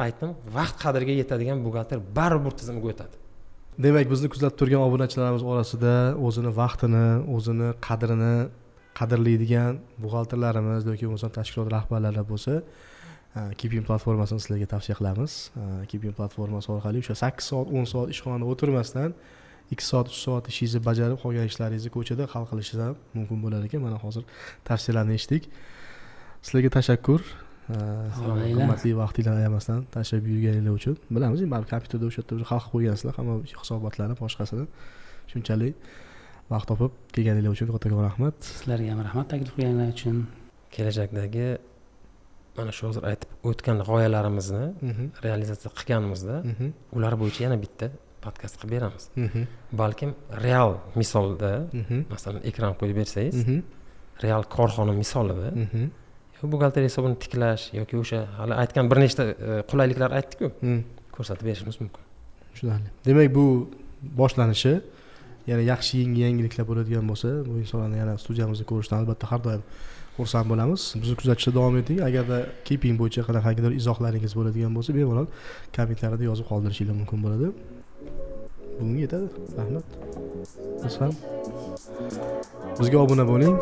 [SPEAKER 1] aytdim, vaqt qadriga yetadigan buxgalter baribir tizimga o'tadi.
[SPEAKER 2] Demak, bizni kuzatib turgan obunachilarimiz orasida o'zini vaqtini, o'zini qadrini qadrlaydigan buxgalterlarimiz yoki bo'lmasam tashkilot rahbarlari bo'lsa, Keeping platformasini sizlarga tavsiya qilamiz. Keeping platformasi orqali o'sha 8 soat, 10 soat ishxonada o'tirmasdan, 2 soat, 3 soat ishingizni bajarib, qolgan ishlaringizni ko'chada hal qilishingiz ham mumkin bo'lar ekan. Mana hozir tavsiyalarni eshitdik. Sizlarga tashakkur.
[SPEAKER 3] Sog'
[SPEAKER 2] Qimmatli vaqtinglarni ayamasdan tashlab yurganinglar uchun. Bilamiz endi, baribir kompyuterda o'sha yerda уже hal qilib qo'ygansizlar hamma hisobotlarni, boshqasini. Shunchalik vaqt topib kelganinglar uchun kattakon rahmat.
[SPEAKER 3] Sizlarga ham rahmat taklif qilganlar uchun.
[SPEAKER 1] Kelajakdagi mana shu hozir aytib o'tgan g'oyalarimizni realizatsiya qilganimizda ular bo'yicha yana bitta podkast qilib beramiz. Balkim real misolda, masalan, ekran qo'yib bersangiz, real korxona misolida yo buxgalteriya hisobini tiklash yoki o'sha hali aytgan bir nechta qulayliklar aytdikku, ko'rsatib berishimiz mumkin.
[SPEAKER 2] Tushunarli. Demak, bu boshlanishi. Yana yaxshi yangi yangiliklar bo'ladigan bo'lsa, bu insonlarni yana studiyamizda ko'rishdan albatta har doim xursand bo'lamiz. Bizni kuzatishda davom eting. Agarda Keeping bo'yicha qanaqangidir izohlaringiz bo'ladigan bo'lsa, bemalol kommentariyada yozib qoldirishinglar mumkin bo'ladi. Bugunga yetadi, rahmat. Biz ham bizga obuna bo'ling,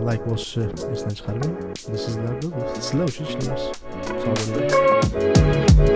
[SPEAKER 2] layk bosishni esdan chiqarmang. Biz sizlar uchun ishlaymiz. Sog' bo'linglar.